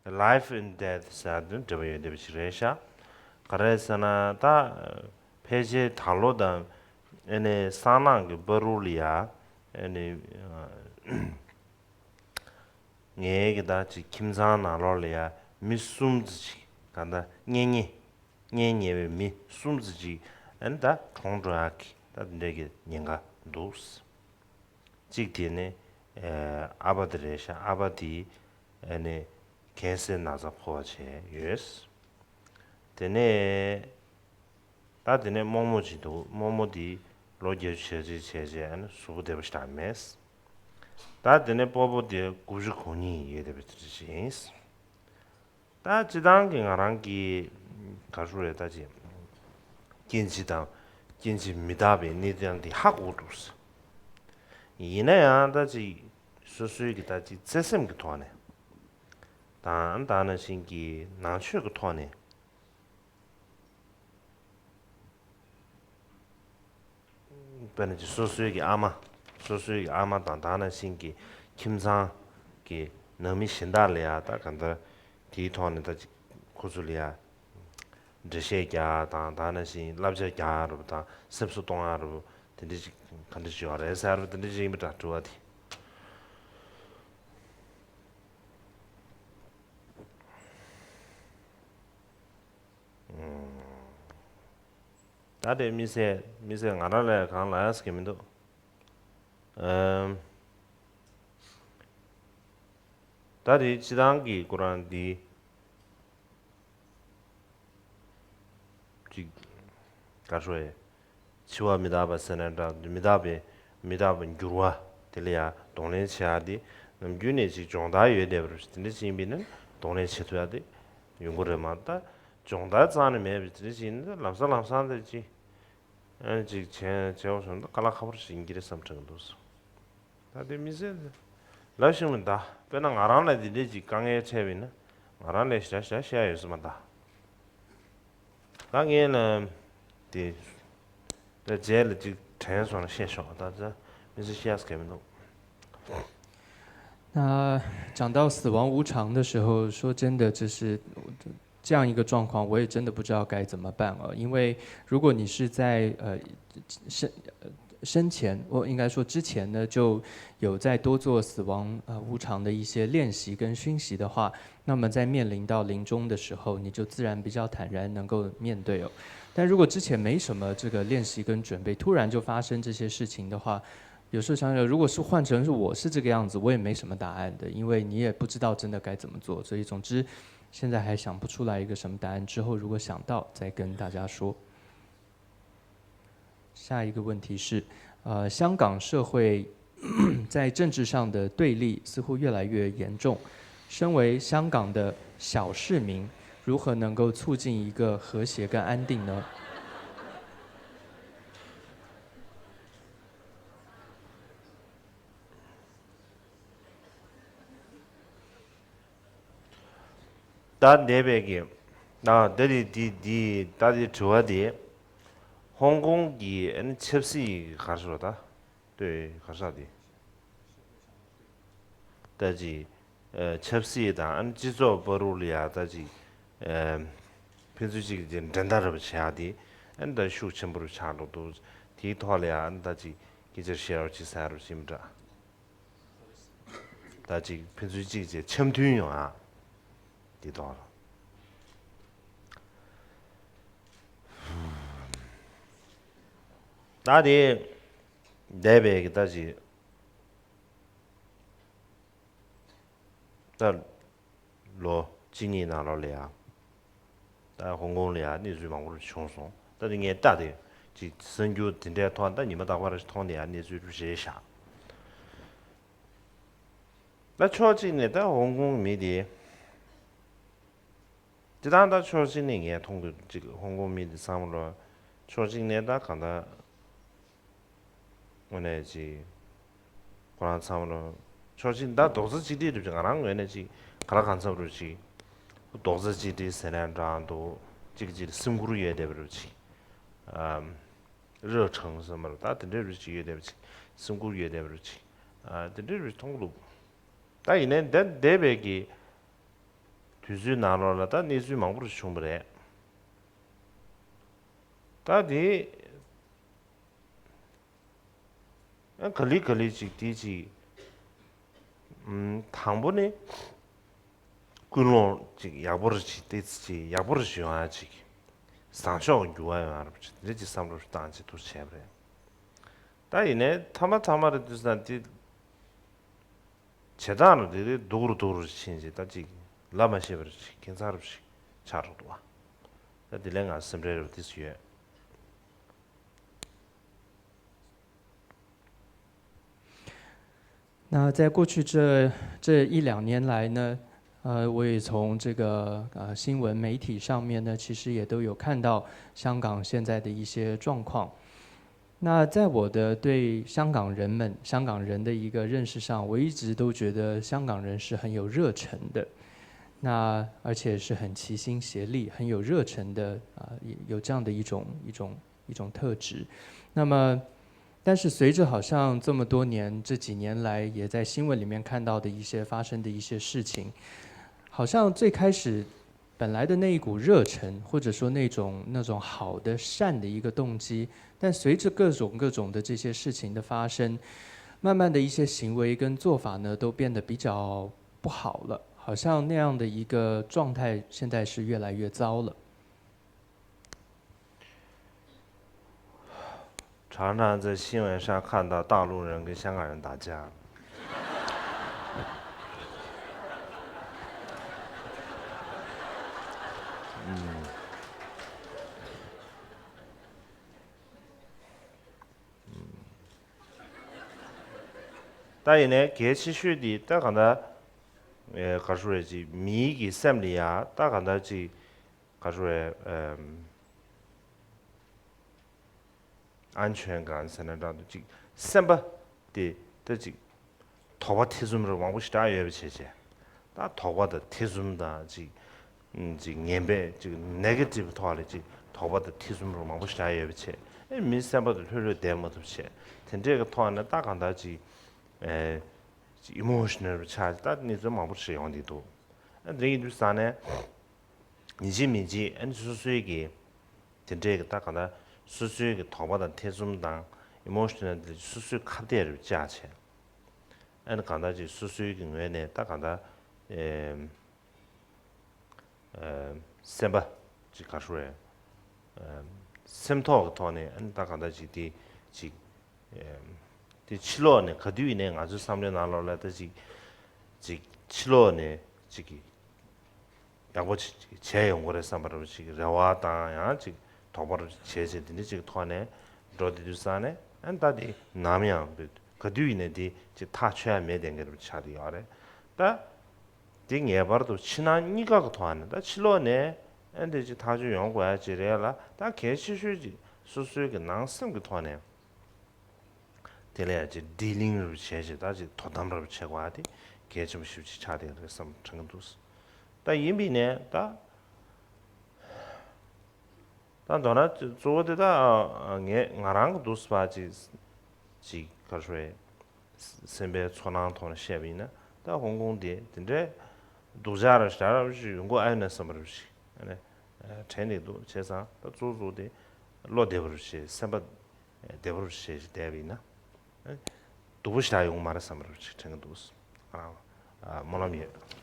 Life and Death ཟེར་དུས་འབྲེལ་བ་ཡོད་བསྡད་པ་ཞིག་རེད་ཤག་ག་རེ་ཟེར་ན་ད་ཕལ་ཆེར་ད་ལོ་དང་ཨ་ནི་སང་གནངས་ཀྱི་བར་དུ་ལ་ཡ་ཨ་ནི་ངའི་གི་ད་ཅིག་ཁྱིམ་ཚང་ནང་ལོགས་ལ་ཡ་མི་གསུམ་ཙམ་ཅིག་ག་ད་གཉེན་ཉེ་གཉེན་ཉེ་བའི་མི་གསུམ་ཙམ་ཅིག་ཨ་ནི་ད་གྲོངས་འགྲོ་ཡག་གི་ད་འདྲ་གི་ཉེན་ཁ་འདུག་གཅིག་དེ་ནི་ཨ་ཨ་ཕ་དེ་རེད་ཤག་ཨ་ཕ་དེ་ཨ་ནི་ཁེན་སར་ན་ཚ་ཕོག་པ་བྱས་ཡོད། དེ་ནས་ད་དེ་ནས་རྨོ་མོ་ཅིག་འདུག་རྨོ་མོ་དེ་ལོ་བརྒྱད་ཅུ་ཞེ་གཅིག་བྱས་རྗེས་ཨ་ནི་གཟུགས་པོ་བདེ་པོ་ཞིག་མེད། ད་དེ་ནས་སྤོ་བོ་དེ་དགུ་བཅུ་གོ་གཉིས་ཡོད་བསྡད་པ་དེ་འདྲ་ཞིག་ཡིན། ད་སྤྱིར་བཏང་གི་ང་རང་གི་ག་རེ་ཟེར་རེད་ད་ཅིག་སྐྱེ་འཆི་དང་སྐྱེ་འཆི་མི་རྟག་པའི་གནས་སྟངས་དེ་ཧ་གོ་འདུག་ཡིན་ན་ཡང་ད་ཅིག་སོ་སོའི་གི་ད་ཅིག་བརྩེ་སེམས་ཀྱི་ཐོག་ནས་དང་ད་ནང་བཞིན་གྱི་ནང་ཆོས་ཀྱི་ཐོག་ནས། དཔེར་ན་ཅིག་སོ་སོའི་གི་ཨ་མ། སོ་སོའི་གི་ཨ་མ་དང་ད་ནང་བཞིན་གྱི་ཁྱིམ་ཚང་གི་ནང་མི་གཞན་དག་ལ་ཡ་ད་ག་འདྲ་དེའི་ཐོག་ནས་ད་ཅིག་ཁོ་ཚོ་ལ་ཡ་འགྲེལ་བཤད་རྒྱག་དང་ད་ནང་བཞིན་བསླབ་བྱ་རྒྱག་རུ་དང་སེམས་གསོ་གཏོང་ཡ་རུ་དེ་འདྲ་ཅིག་ག་འདྲ་ཅིག་ཡོད་རེད་ཟེར་རུ་དེ་འདྲ་ཅིག་ཡིན་པ་འདྲ་དྲི་བ་དེ། ད་དེ་མི་སེར་མི་སེར་ང་རང་ལ་གང་ལ་ཡ་ཟེར་གི་མི་འདུག་ཨམ། ད་དེ་སྤྱིར་བཏང་གི་ཁོ་རང་འདི་ ཅིག་ག་རེ་ཞུ་ཡ། འཆི་བ་མི་རྟག་པ་ཟེར་ན་འདྲ། མི་རྟག་པའི་མི་རྟག་པའི་འགྱུར་བ་དེ་ལ་ཡང་གདོང་ལེན་བྱེད་ཡ་དེ་ནམ་རྒྱུན་ནས་ཅིག་སྦྱོང་བརྡར་ཡོད་བསྡད་པ་རེད། དེ་འདྲ་ཅིག་ཡིན་པ་ཡིན་ན་གདོང་ལེན་བྱེད་ཐུབ་ཡ་དེ་ཡོང་གི་རེད་མ་གཏོགས། སྦྱོང་བརྡར་རྩ་ནས་མེད་པའི་དེ་འདྲ་ཅིག་ཡིན་ན་ལམ་སང་ལམ་སང་དེ་ཅིག་ཨ་ཅིག་བྱས་བྱས་པ་སོང་ན་དཀའ་ལས་ཁག་པོ་ཞིག་ཡིན་གྱི་རེད་བསམ་དྲན་གྱི་འདུག་ད་དེ་མི་ཟེར་ལབ་ཤེས་མི་གདའ། དཔེར་ན་ང་རང་ལ་དེ་འདྲས་ཅིག་དཀའ་ངལ་འཕྲད་པ་ཡིན་ན་ང་རང་ལ་ཞེ་དྲག་ཞེ་དྲག་བཤད་ཡ་ཡོད་ས་མ་གདའ། ད་ངས་ལ་དེ་ད་རྗེས་ལ་ཅིག་དྲན་སོང་ན་བཤད་ཤོག་ད་ད་མི་ཟེར་བཤད་ཡ་ཟེར་མི་འདུག 那讲到死亡无常的时候，说真的，这是这样一个状况，我也真的不知道该怎么办了。因为如果你是在呃生呃生前，我应该说之前呢，就有在多做死亡呃无常的一些练习跟熏习的话，那么在面临到临终的时候，你就自然比较坦然能够面对哦。但如果之前没什么这个练习跟准备，突然就发生这些事情的话，有时候想想，如果是换成是我是这个样子，我也没什么答案的，因为你也不知道真的该怎么做，所以总之现在还想不出来一个什么答案，之后如果想到再跟大家说。下一个问题是，呃，香港社会在政治上的对立似乎越来越严重，身为香港的小市民，如何能够促进一个和谐跟安定呢？ད་འདས་པའི་གི་ད་འདི་འདི་འདི་ད་འདི་དྲི་བ་འདི་ཧོང་ཀོང་གི་ཨ་ནི་ཆབ་སྲིད་ག་རེ་ཟེར་བ་ད་ལྟོས་ག་རེ་ཟེར་འདི་ད་ཅི་ཆབ་སྲིད་དང་ཨ་ནི་སྤྱི་ཚོགས་བར་དུ་ལ་ཡ་ད་ཅི་ཕན་ཚུན་གཅིག་གི་འགྲན་ཟླ་རུ་བྱེད་ཡ་དེ་ཨ་ནི་ད་ཤུགས་ཆེན་པོ་རུ་ཆགས་འགྲོ་འདུག་དེའི་ཐོག་ལ་ཡ་ཨ་ནི་ད་ཅི་སྐད་ཆ་བཤད་རོགས་ཅིག་ཟེར་རོགས་ཅིག་མི་འདྲ། ད་ཅིག་ཕན་ཚུན་གཅིག་བྱས་འཆམ་མཐུན་ཡོང་ཨ། འདི་ཐོག་ལ། ད་དེ་འདས་པའི་གི་ད་ཅིག་ད་ལོ་གཅིག་གཉིས་ནང་ལོགས་ལ་ཡ། ད་ཧོང་ཀོང་ལ་ཡ་གནས་ཚུལ་མང་པོ་རེ་བྱུང་སོང་། ད་དེ་ངས་ལྟ་དེ་ཅིག་གསར་འགྱུར་དེ་འདྲའི་ཐོག་ད་ཉི་མ་རྟག་པར་མཐོང་དེ་ཡ་གནས་ཚུལ་རེ་བཞག་ད་ཕྱོགས་གཅིག་ནས་ད་ཧོང་ཀོང་མི་དེ་དེ་དང་ད་ཕྱོགས་གཅིག་ནས་ངས་མཐོང་གི་ཅིག་ཧོང་ཀོང་མི་དེ་བསམ་བློ་ཕྱོགས་གཅིག་ནས་ད་གང་ལྟར་དངོས་གནས་ཅིག་ཁོ་རང་བསམ་བློ་ཕྱོགས་གཅིག་ད་རྡོག་རྩ་གཅིག་སྒྲིལ་རེད་ཅིག་ང་རང་ངོས་ནས་ཅིག་ག་ལ་གང་འཚམ་རུ་ཅིག་རྡོག་རྩ་གཅིག་སྒྲིལ་ཟེར་ན་འདྲ་འདུག་ཅིག་ཅིག་སེམས་ཁུར་ཡོད་བསྡད་པ་རུ་ཅིག་ཨམ། རོ་ཁྲང་ཟེར་མ་རེད་ད་དེ་འདྲའི་རུ་ཅིག་ཡོད་བསྡད་པ་ཅིག་སེམས་ཁུར་ཡོད་བསྡད་པ་རུ་ཅིག་ཨ་དེ་འདྲའི་རུ་མཐོང་གི་འདུག་ད་ཡིན་ནའི་འདི་འདས་པའི་གི་དུས་ཚོད་ནང་ལོགས་ལ་ད་གནས་ཚུལ་མང་པོ་ཞིག་བྱུང་བ་རེད། ད་དེ་ཨ་ག་ལེ་ག་ལེ་ཅིག་དེ་ཅིག་ཨམ་དང་པོ་ནི་ཀུན་སློང་ཅིག་ཡག་པོ་རེ་ཅིག་ཏོག་ཙམ་ཅིག་ཡག་པོ་རེ་ཅིག་ཡོང་ཡ་ཅིག་བཟང་ཕྱོགས་འགྱུར་བ་ཡོང་ཡ་རེ་ཅིག་དེ་འདྲ་ཅིག་བསམ་བློ་བཏང་ཅིག་ཐུགས་བྱས་པ་རེད། ད་ཡིན་ནའི་ཐ་མ་ཐ་མ་རེ་དུས་ཙང་དེ། བྱེད་སྟངས་རུ་དེ་རེ་སྡུག་རུ་སྡུག་རུ་ཕྱིན་རྗེས་ད་ཅིག་ལབ་མ་ཤེས་པར་ཅིག་ཁྱད་མཚར་རུ་ཞིག་ཆགས་འགྲོ་འདུག་བ། ད་དེ་ལས་ང་སེམས་ཁྲལ་རུ་དེ་སུ་ཡོད།那在过去这这一两年来呢，呃，我也从这个呃新闻媒体上面呢，其实也都有看到香港现在的一些状况。那在我的对香港人们、香港人的一个认识上，我一直都觉得香港人是很有热忱的，那而且是很齐心协力、很有热忱的啊，有这样的一种一种一种特质。那么，但是随着好像这么多年这几年来也在新闻里面看到的一些发生的一些事情，好像最开始本来的那一股热忱，或者说那种那种好的善的一个动机，但随着各种各种的这些事情的发生，慢慢的一些行为跟做法呢，都变得比较不好了，好像那样的一个状态现在是越来越糟了。 常常在新闻上看到大陆人跟香港人打架。嗯， ད་ཡིན་ནའི་གལ་ཆེ་ཤོས་དེ་ད་གང་ལྟར་ཨེ་ག་རེ་ཟེར་ཅིག་མིའི་གི་སེམས་ལ་ཡ་ད་གང་ལྟར་ཅིག་ག་རེ་ཟེར་ཨེམ། ཨན་ཆོན་གང་ཟེར་ན་འདྲ་འདུག་ཅིག་སེམས་པ་དེ་ད་ཅིག་དོགས་པ་ཐེ་ཚོམ་རེ་མང་པོ་ཞེ་དྲག་ཡོད་པ་བྱས་བྱས། ད་དོགས་པ་དང་ཐེ་ཚོམ་དང་ཅིག་ཅིག་ངན་པས་ཅིག་ནེ་གེ་ཊིབ་ཐོག་ལ་ཅིག་དོགས་པ་དང་ཐེ་ཚོམ་རེ་མང་པོ་ཞེ་དྲག་ཡོད་པ་བྱས། ཨེ་མི་སེམས་པ་དེ་ལྷོད་ལྷོད་བསྡད་མ་ཐུབ་བྱས། དེ་འདྲས་ཀྱི་ཐོག་ནས་ད་གང་ལྟར་ཅིག་ཨེ་ཅིག་ཨི་མོ་ཤི་ནལ་ཆགས་ད་གནས་ཚུལ་མང་པོ་ཞིག་ཡོང་བསྡད་འདུག་ཨ་དེ་ཡིན་དུས་ཙང་ནས་ཡིན་གཅིག་མིན་གཅིག་ཨ་ནི་སོ་སོའི་གི་དེ་འདྲས་ཀྱི་ད་གང་ལྟར་སོ་སོའི་གི་དོགས་པ་དང་ཐེ་ཚོམ་དང་ཨི་མོ་ཤི་ནལ་དེ་སོ་སོའི་ཁ་གཏད་རེ་བཅག་བྱས། ཨ་ནི་གང་ལྟར་ཅིག་སོ་སོའི་གི་ངོས་ནས་ད་གང་ལྟར་ཨེམ། ཨེམ། སེམས་པ་ཅིག་ག་རེ་ཟེར། ཨེམ། སེམས་ཐོག་གི་ཐོག་ནས་ཨ་ནི་ད་གང་ལྟར་ཅིག་དེ་ཅིག་ཨེམ། དེ་ཕྱི་ལོགས་ནས་ག་དུས་ཡིན་ནའི་ང་ཚོའི་བསམ་བློའི་ནང་ལོགས་ལ་ད་ཅིག་ཅིག་ཕྱི་ལོགས་ནས་ཅིག་གི་ཡག་པོ་ཅིག་བྱས་ཡོང་གི་རེད་བསམ་པ་རེད་པ་ཅིག་རེ་བ་དང་ཡང་ཅིག་དོགས་པ་རེ་བྱས་བྱས་དེ་འདྲ་ཅིག་ཐོག་ནས་འགྲོ་བསྡད་དུས་ཙང་ནས་ཨ་ནི་ད་དེ་ནམ་ཡང་ག་དུས་ཡིན་ནའི་དེ་ཅིག་ཐག་ཆོད་ཡ་མེད་བསྡད་མཁན་རེད་པ་ཆགས་བསྡད་ཡོད་རེད་ད། དེ་ངེས་པར་དུ་ཕྱི་ནང་གཉིས་ཀ་གི་ཐོག་ནས་ད་ཕྱི་ལོགས་ནས་ཨ་འདི་ཅིག་ཐག་གཅོད་ཡོང་དགོས་ཡ་ཅིག་རེད་ལ། ད་གལ་ཆེ་ཤོས་ཅིག་སོ་སོའི་གི་ནང་སེམས་ཀྱི་ཐོག་ནས་དེ་ལ་ཡ་ཅིག་ཌི་ལིང་རུ་བྱས་ཅིག་ད་ཅིག་དོ་དམ་རུ་བྱེད་དགོས་ཡ་དེ་གལ་ཆེན་པོ་ཞེ་པོ་ཅིག་ཆགས་བསྡད་ཡོད་རེད་བསམ་དྲན་གི་འདུག་ད་ཡིན་པས་ནས་ད། ད་མདོར་ན་གཙོ་བོ་དེ་ད་ངས་ང་རང་གི་འདུག་སེ་བ་ཅིག་ཅིག་ག་རེ་ཟེར། སེམས་པའི་ཚོར་སྣང་ཐོག་ནས་བཤད་པ་ཡིན་ན་ད་ཧོང་ཀོང་དེ་དེ་འདྲའི་སྡུག་ཅག་ར་ཞེ་དྲག་ར་ཞིག་ཡོང་གི་ཨ་ཡོད་ན་བསམ་པ་ར་ཞིག་ཨ་ནི་དྲན་བསྡད་འདུག་བྱས་ཙང་ད་གཙོ་བོ་གཙོ་བོ་དེ་བློ་བདེ་པོ་ར་བྱས། སེམས་པ་བདེ་པོ་ར་བྱས་ཤིག་བསྡད་པ་ཡིན་ན། སྡུག་པོ་ཞེ་དྲག་ཡོང་གི་མ་རེད་བསམ་པ་ར་ཞིག་དྲན་གི་འདུག་ང་རང་ཨ་སྨོན་ལམ་ཡོད།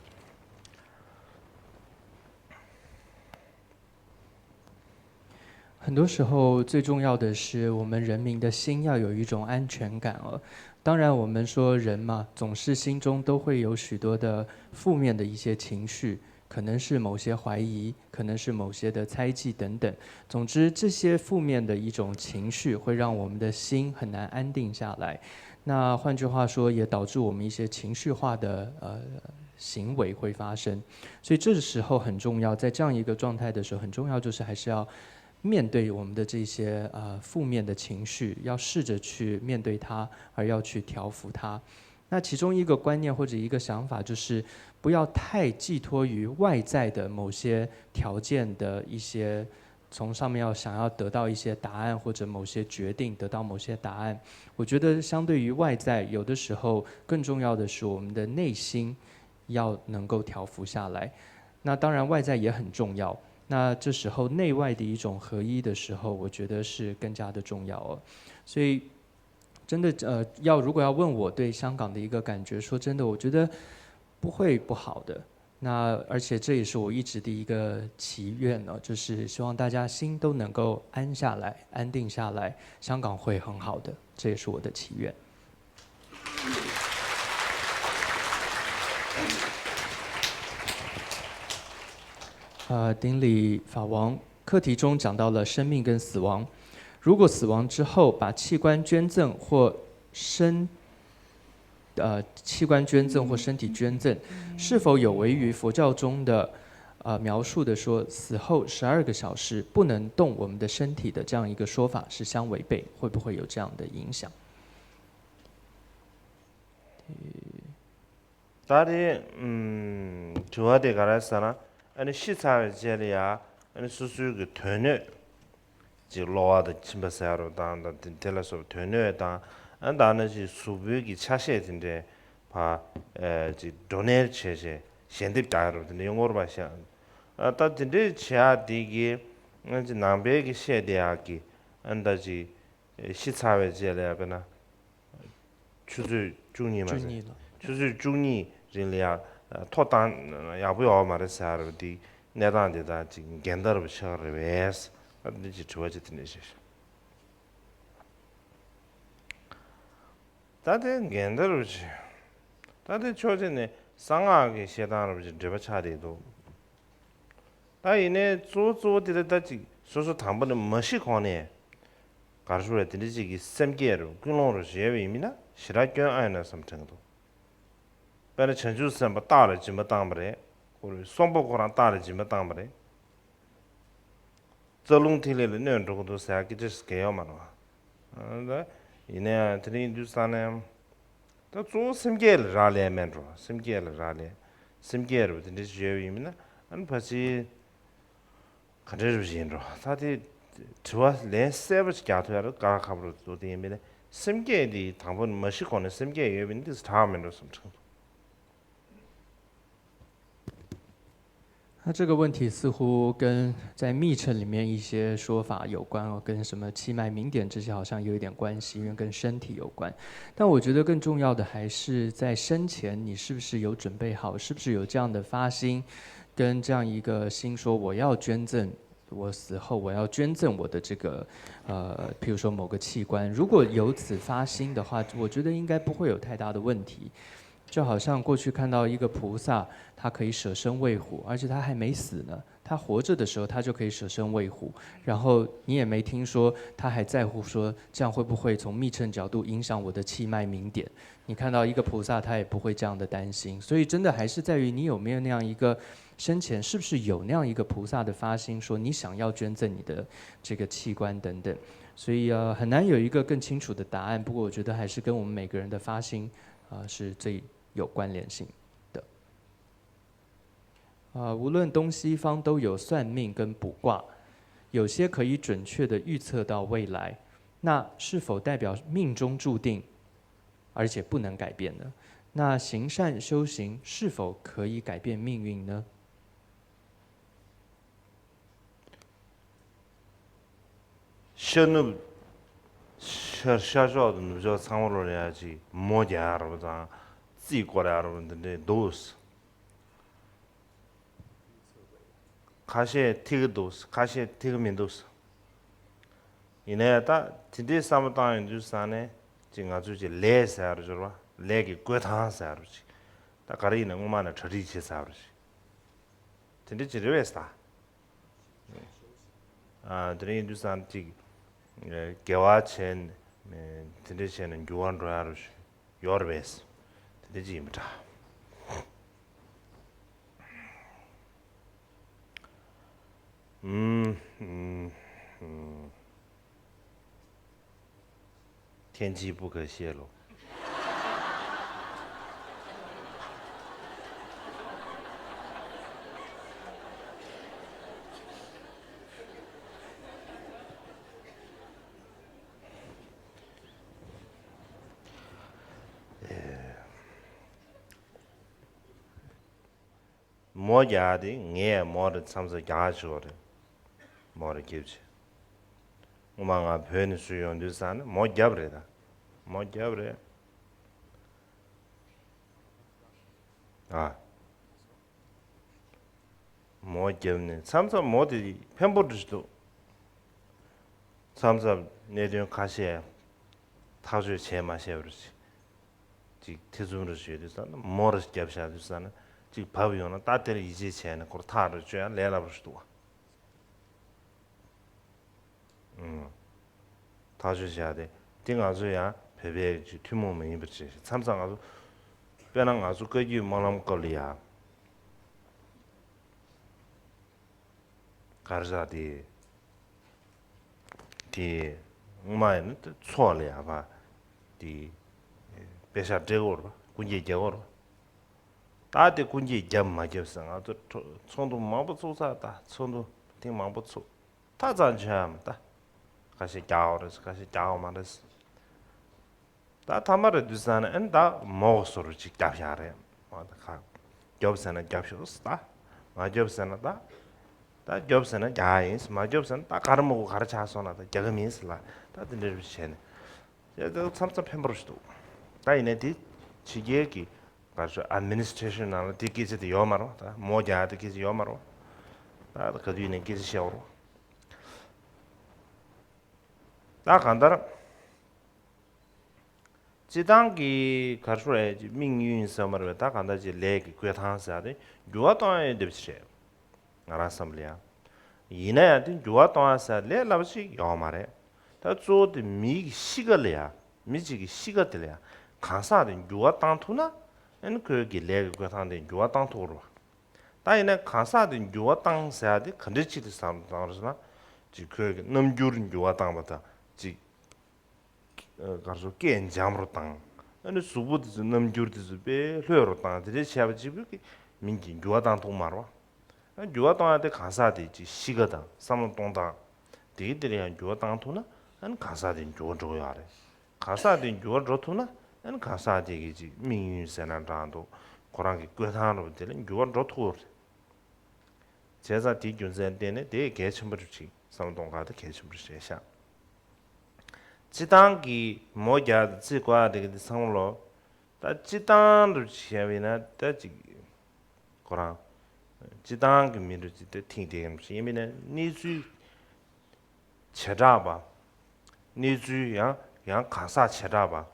很多时候，最重要的是我们人民的心要有一种安全感哦。当然，我们说人嘛，总是心中都会有许多的负面的一些情绪，可能是某些怀疑，可能是某些的猜忌等等。总之，这些负面的一种情绪会让我们的心很难安定下来。那换句话说，也导致我们一些情绪化的呃行为会发生。所以这个时候很重要，在这样一个状态的时候，很重要就是还是要面对我们的这些呃负面的情绪，要试着去面对它，而要去调服它。那其中一个观念或者一个想法就是，不要太寄托于外在的某些条件的一些，从上面要想要得到一些答案或者某些决定，得到某些答案。我觉得相对于外在，有的时候更重要的是我们的内心要能够调服下来。那当然外在也很重要，那这时候内外的一种合一的时候，我觉得是更加的重要哦。所以真的呃，要如果要问我对香港的一个感觉，说真的，我觉得不会不好的。那而且这也是我一直的一个祈愿呢，就是希望大家心都能够安下来、安定下来，香港会很好的，这也是我的祈愿。呃，顶礼法王，课题中讲到了生命跟死亡。如果死亡之后把器官捐赠或身，呃，器官捐赠或身体捐赠，是否有违于佛教中的呃描述的说死后十二个小时不能动我们的身体的这样一个说法是相违背？会不会有这样的影响？ ད་དེ་དྲི་བ་དེ་ག་རེ་ཟེར་ན། ཨ་ནི་ཤི་ཚར་བའི་རྗེས་ལ་ཡ་ཨ་ནི་སོ་སོའི་གི་དོན་སྣོད་ཅིག་གློ་བ་དང་མཆིན་པ་ཟེར་རོ་དང་དང་དེ་དེ་ལ་སོགས་དོན་སྣོད་དང་། ཨ་ནི་ད་ནི་ཅིག་གཟུགས་པོའི་གི་ཆ་ཤས་དེ་འདྲའི་ཕ་ཨེ་ཅིག་ཌོ་ནེཊ་བྱས་བྱས་ཞལ་འདེབས་བཏང་ཡ་རོ་དེ་འདྲ་ཡོང་གི་རེད་པ་ཤག་ཨ་ད་དེ་འདྲའི་བྱེད་ཡ་དེ་གི་ཨ་ནི་ཅིག་ནང་པའི་གི་བཤད་བསྡད་ཡ་གི་ཨ་ནི་ད་ཅིག་ཤི་ཚར་བའི་རྗེས་ལ་ཡ་དཔེར་ན། ཆུ་ཚོད་བཅུ་གཉིས་མ་ཟད། ཆུ་ཚོད་བཅུ་གཉིས་རིང་ལ་ཡ་ཐོ་བཏང་ཡག་པོ་ཡོད་མ་རེད་ཟེར་བ་འདི་གནས་སྟངས་འདི་དང་ཅིག་འགལ་ཟླ་རུ་ཆགས་རེད་པས། ཨ་འདི་ཅིག་དྲི་བ་ཅིག་དེ་འདྲ་བྱས་ཤག་ད་དེ་འགལ་ཟླ་རུ་ཆགས། ད་དེ་ཕྱོགས་གཅིག་ནས་གསང་སྔགས་ཀྱི་བཤད་སྟངས་རུ་ཅིག་འགྲེལ་པ་ཆགས་བསྡད་འདུག་ད་ཡིན་ནའི་གཙོ་བོ་གཙོ་བོ་དེ་ལ་ད་ཅིག་སོ་སོ་དང་པོ་ནས་མ་ཤི་གོང་ནས་ག་རེ་ཞུ་རེད། དེ་འདྲ་ཅིག་གི་སེམས་བསྐྱེད་རུ་ཀུན་སློང་རུ་བྱས་པ་ཡིན་མིན་ན་ ཞེ་དྲག་སྐྱོན་ཨ་ཡོད་ན་བསམ་དྲན་གྱི་འདུག་དཔེར་ན་བྱང་ཆུབ་སེམས་དཔའ་རྟགས་ལ་སྦྱིན་པ་བཏང་བ་རེད། ཁོ་རེ་གསོན་པོ་ཁོ་རང་རྟགས་ལ་སྦྱིན་པ་བཏང་བ་རེད། རྩ་རླུང་ཐིག་ལེ་ལ་གནོད་འགྲོ་གི་འདུག་ཟེར་ཡག་སྐད་ཆ་ཞིག་གང་ཡོད་མ་རེད་བ། ཨ་ད་ཡིན་ན་ཡང་དེ་རིང་དུས་ཙང་ནས་ད་གཙོ་བོ་སེམས་བསྐྱེད་ལ་རག་ལས་མེད་འགྲོ། སེམས་བསྐྱེད་ལ་རག་ལས། སེམས་བསྐྱེད་རེད་བ། དེ་འདྲ་ཞིག་ཡོད་པ་ཡིན་མིན་ན་ཨ་ནི་ཕལ་ཆེར་ག་འདྲ་རེད་བཞིན་འགྲོ། ད་དེ་དྲི་བ་ལན་གསལ་པོ་ཞིག་རྒྱག་ཐུབ་ཡ་རེད། དཀའ་ཁག་པོ་རེད་འདུག་དེ་ཡིན་མིན་ན་སེམས་བསྐྱེད་དེ་དང་པོ་ནས་མ་ཤི་གོང་ནས་སེམས་བསྐྱེད་ཡོད་པ་ཡིན་ན་དེ་དྲག་མེད་འགྲོ་བསམ་དྲན་འདུག那这个问题似乎跟在密乘里面一些说法有关哦，跟什么气脉明点这些好像有一点关系，因为跟身体有关。但我觉得更重要的还是在生前你是不是有准备好，是不是有这样的发心，跟这样一个心说我要捐赠，我死后我要捐赠我的这个呃，譬如说某个器官，如果有此发心的话，我觉得应该不会有太大的问题。就好像过去看到一个菩萨，他可以舍身喂虎，而且他还没死呢。他活着的时候，他就可以舍身喂虎，然后你也没听说他还在乎说这样会不会从密乘角度影响我的气脉明点。你看到一个菩萨，他也不会这样的担心。所以真的还是在于你有没有那样一个生前是不是有那样一个菩萨的发心，说你想要捐赠你的这个器官等等。所以呃，很难有一个更清楚的答案。不过我觉得还是跟我们每个人的发心啊、呃是最有关联性的。啊、无论东西方都有算命跟卜卦，有些可以准确的预测到未来，那是否代表命中注定，而且不能改变呢？那行善修行是否可以改变命运呢？ ཤར་ནུབ། ཤར་ཤར་ཕྱོགས་དང་ནུབ་ཕྱོགས་ཚང་མ་ལོ་ལ་ཡ་ཅིག་མོ་རྒྱག་ཡ་རོ་དང་རྩིས་སྐོར་ཡ་རོ་འདི་འདྲས་འདུག་ཁ་ཤས་ཐིག་གི་འདུག་ཁ་ཤས་ཐིག་གི་མི་འདུག་ཡིན་ནའི་ད་དེ་འདྲའི་བསམ་བློ་བཏང་ཡོང་དུས་ཙང་ནས་ཅིག་ང་ཚོས་ཅིག་ལས་ཟེར་ཡ་རོ་སྦྱོར་བ་ལས་ཀྱི་བཀོད་སྟངས་ཟེར་ཡ་རོ་ཅིག་ད་ག་རེ་ཡིན་ན་སྔོན་མ་ནས་གྲ་སྒྲིག་བྱས་ཟེར་ཡ་རོ་ཅིག་དེ་འདྲ་ཅིག་རེད་པས་ད། ཨ་དེ་རིང་ཡིན་དུས་ཙང་ཅིག་དགེ་བ་བྱས་ནས་དེ་འདྲ་བྱས་ནས་འགྱུར་བ་འགྲོ་ཡ་རུ་ཡོད་རེད་པས། དེ་འདྲ་ཅིག་ཡིན་པ་འདྲ། ཨུམ་ཨུམ་ཨུམ། 天气不可泄露。 མོ་རྒྱག་དེ་ངས་མོ་རེ་མཚམས་མཚམས་རྒྱག་ཆོག་རེད། མོ་རེ་རྒྱབ་ཆེ། སྔོན་མ་ང་བོད་ནས་བཞུད་ཡོང་དུས་ཙང་ནས་མོ་རྒྱབ་རེད་ད། མོ་རྒྱབ་རེད། ཨ། མོ་རྒྱབ་ནས་མཚམས་མཚམས་མོ་དེ་ཕན་པོ་འདྲ་ཞིག་འདུག་མཚམས་མཚམས་གནད་དོན་ཁ་ཤས་ཐག་གཅོད་བྱས་མ་ཤེས་པ་རེད། ཅིག་ཐེ་ཚོམ་རེ་བྱེད་དུས་ཙང་ན་མོ་རེ་བརྒྱབ་བཞག་དུས་ཙང་ན་ཅིག་བབས་ཡོང་ན་ད་དེར་ཡིད་ཆེས་བྱས་ནས་ཁོར་ཐག་རེ་གཅོད་ཡང་ལས་སླ་པོ་ཞིག་འདུག་བ། ཨང་། ཐག་གཅོད་བྱས་ཏེ་དེ་ང་ཚོ་ཡང་བོད་པའི་ཅིག་ཐུན་མོང་མ་ཡིན་པ་ཅིག་མཚམས་མཚམས་ང་ཚོ་དཔེར་ན་ང་ཚོ་བཀའ་བརྒྱུད་སྨོན་ལམ་སྐོར་ལ་ཡང་གར་བཞག་དེ། དེ་སྔོན་མ་ཡིན་ན་དེ་ཚོགས་ལ་ཡ་བ་དེ་དཔེ་ཤག་སྤྲད་དགོས་རེད་པ། སྐུ་འགྱེད་རྒྱག་དགོས་རེད་པ། ད་དེ་སྐུ་འགྱེད་རྒྱབ་མ་རྒྱབ་ཟེར་ང་ཚོ་ཚོགས་འདུ་མང་པོ་ཚུགས་ཚར། ད་ཚོགས་འདུ་ཐེངས་མང་པོ་ཚུགས། ད་ཙང་བྱོས་ཨ་མ་ད། ཁ་ཤས་རྒྱག་དགོས་རེད། ཁ་ཤས་རྒྱག་དགོས་མ་རེད། ད་ཐ་མ་རེད་དུས་ཙང་ནས་ཨ་ནི་ད་མོ་གོ་སོ་རུ་ཅིག་རྒྱབ་བཞག་རེད། མོ་ད་ཁ་རྒྱོབ་ཟེར་ན་རྒྱབ་ཤོག་ཟེར། ད་མ་རྒྱོབ་ཟེར་ན་ད། ད་རྒྱོབ་ཟེར་ན་རྒྱག་ཡིན་ཟེར། མ་རྒྱོབ་ཟེར་ན་ད་ག་རེ་མོ་གོ་ག་རེ་ཆགས་སོང་ན་ད་རྒྱག་གི་མིན་ཟེར་ལ། ད་དེ་འདྲ་རེ་བྱས་ནས་ཡ་ད་མཚམས་མཚམས་ཕན་པོ་རེ་ཞིག་འདུག་ད་ཡིན་ནའི་དེ་ཕྱི་རྒྱལ་གྱི་ག་རེ་ཞུ་ཨ་མི་ནི་སི་ཊེ་ཤན་ནང་ལ་དེ་སྐད་ཆ་དེ་ཡོད་མ་རེད། ད་མོ་རྒྱག་དེ་སྐད་ཆ་ཡོད་མ་རེད། ད་ག་དུས་ཡིན་ནའི་སྐད་ཆ་བཤད་འོ་རེད། ད་གང་ལྟར། སྤྱི་བཏང་གི་ག་རེ་ཞུ་རེད། དམིགས་ཡུལ་ཡིན་ས་མ་རེད་པས། ད་གང་ལྟར་ཅིག་ལས་ཀྱི་བཀོད་སྟངས་ཟེར་ཡ་དེ་འགྱུར་བ་གཏོང་ཡ་ཡོད་འདེབས་ཅིག་རེད། ང་རང་བསམ་ལ་ཡ། ཡིན་ན་ཡང་དེ་འགྱུར་བ་གཏོང་ཡ་ཟེར་ལས་སླ་པོ་ཅིག་ཡོད་མ་རེད། ད་གཙོ་བོ་དེ་མི་གི་གཤིས་ཀ་ལ་ཡ། མི་གཅིག་གི་གཤིས་ཀ་དེ་ལ་ཡ་ གང་ཟག་དེ་འགྱུར་བ་བཏང་ཐུབ་ན། ཨ་ནི་ཁོའི་གི་ལས་ཀྱི་བཀོད་སྟངས་དེ་འགྱུར་བ་བཏང་ཐུབ་རེད་བ། ད་ཡིན་ན་གང་ཟག་དེ་འགྱུར་བ་བཏང་ཟེར་ཡ་དེ་ག་འདྲ་ཅིག་ཏུ་བསམ་བློ་བཏང་རེད་ཟེར་ན། ཅིག་ཁོའི་གི་རྣམ་འགྱུར་འགྱུར་བ་བཏང་བ་དང་། ཅིག་ག་རེ་ཟེར། སྐད་འཇམ་རུ་བཏང་། ཨ་ནི་གཟུགས་པོ་དེ་ཚོ་རྣམ་འགྱུར་དེ་ཚོ་དཔེ་ལྷོད་རུ་བཏང་། དེ་འདྲ་བྱས་པ་གཅིག་པུས་ཀྱི་མིང་གི་འགྱུར་བ་བཏང་ཐུབ་མ་རེད་བ། ཨ་འགྱུར་བ་གཏོང་ཡ་དེ་གང་ཟག་དེ་ཅིག་གཤིས་ཀ་དང་བསམ་བློ་གཏོང་སྟངས་དེའི་དེར་ཡང་འགྱུར་བ་བཏང་ཐུབ་ན། ཨ་ནི་གང་ཟག་དེ་འགྱུར་བ་འགྲོ་གི་ཡོད་རེད། གང་ཟག་དེ་འགྱུར་བ་འགྲོ་ཐུབ་ན། ཨ་ནི་གང་ཟག་དེ་གི་ཅིག་དམིགས་ཡུལ་ཟེར་ན་འདྲ་འདུག་ཁོ་རང་གི་བཀོད་སྟངས་རུ་དེ་ལ་འགྱུར་བ་འགྲོ་ཐུབ་རེད། བྱས་ཙང་དེའི་རྒྱུ་མཚན་བརྟེན་ནས་དེ་གལ་ཆེན་པོ་རུ་ཅིག་བསམ་བློ་གཏོང་ག་དེ་གལ་ཆེན་པོ་རེད་ཤག་སྤྱིར་བཏང་གི་མོ་རྒྱག་དེ་ཚིག་གོ་ཡ་དེ་གི་དེ་བསམ་བློ། ད་སྤྱིར་བཏང་རུ་བྱས་པ་ཡིན་ན་ད་ཅིག་ཁོ་རང་སྤྱིར་བཏང་གི་མི་རུ་ཅིག་དེ་ཐིག་དེ་གི་རུ་ཡིན་པ་ཡིན་ན། གནས་ཚུལ་བྱེ་བྲག་པ། གནས་ཚུལ་ཡང་ཡང་གང་ཟག་བྱེ་བྲག་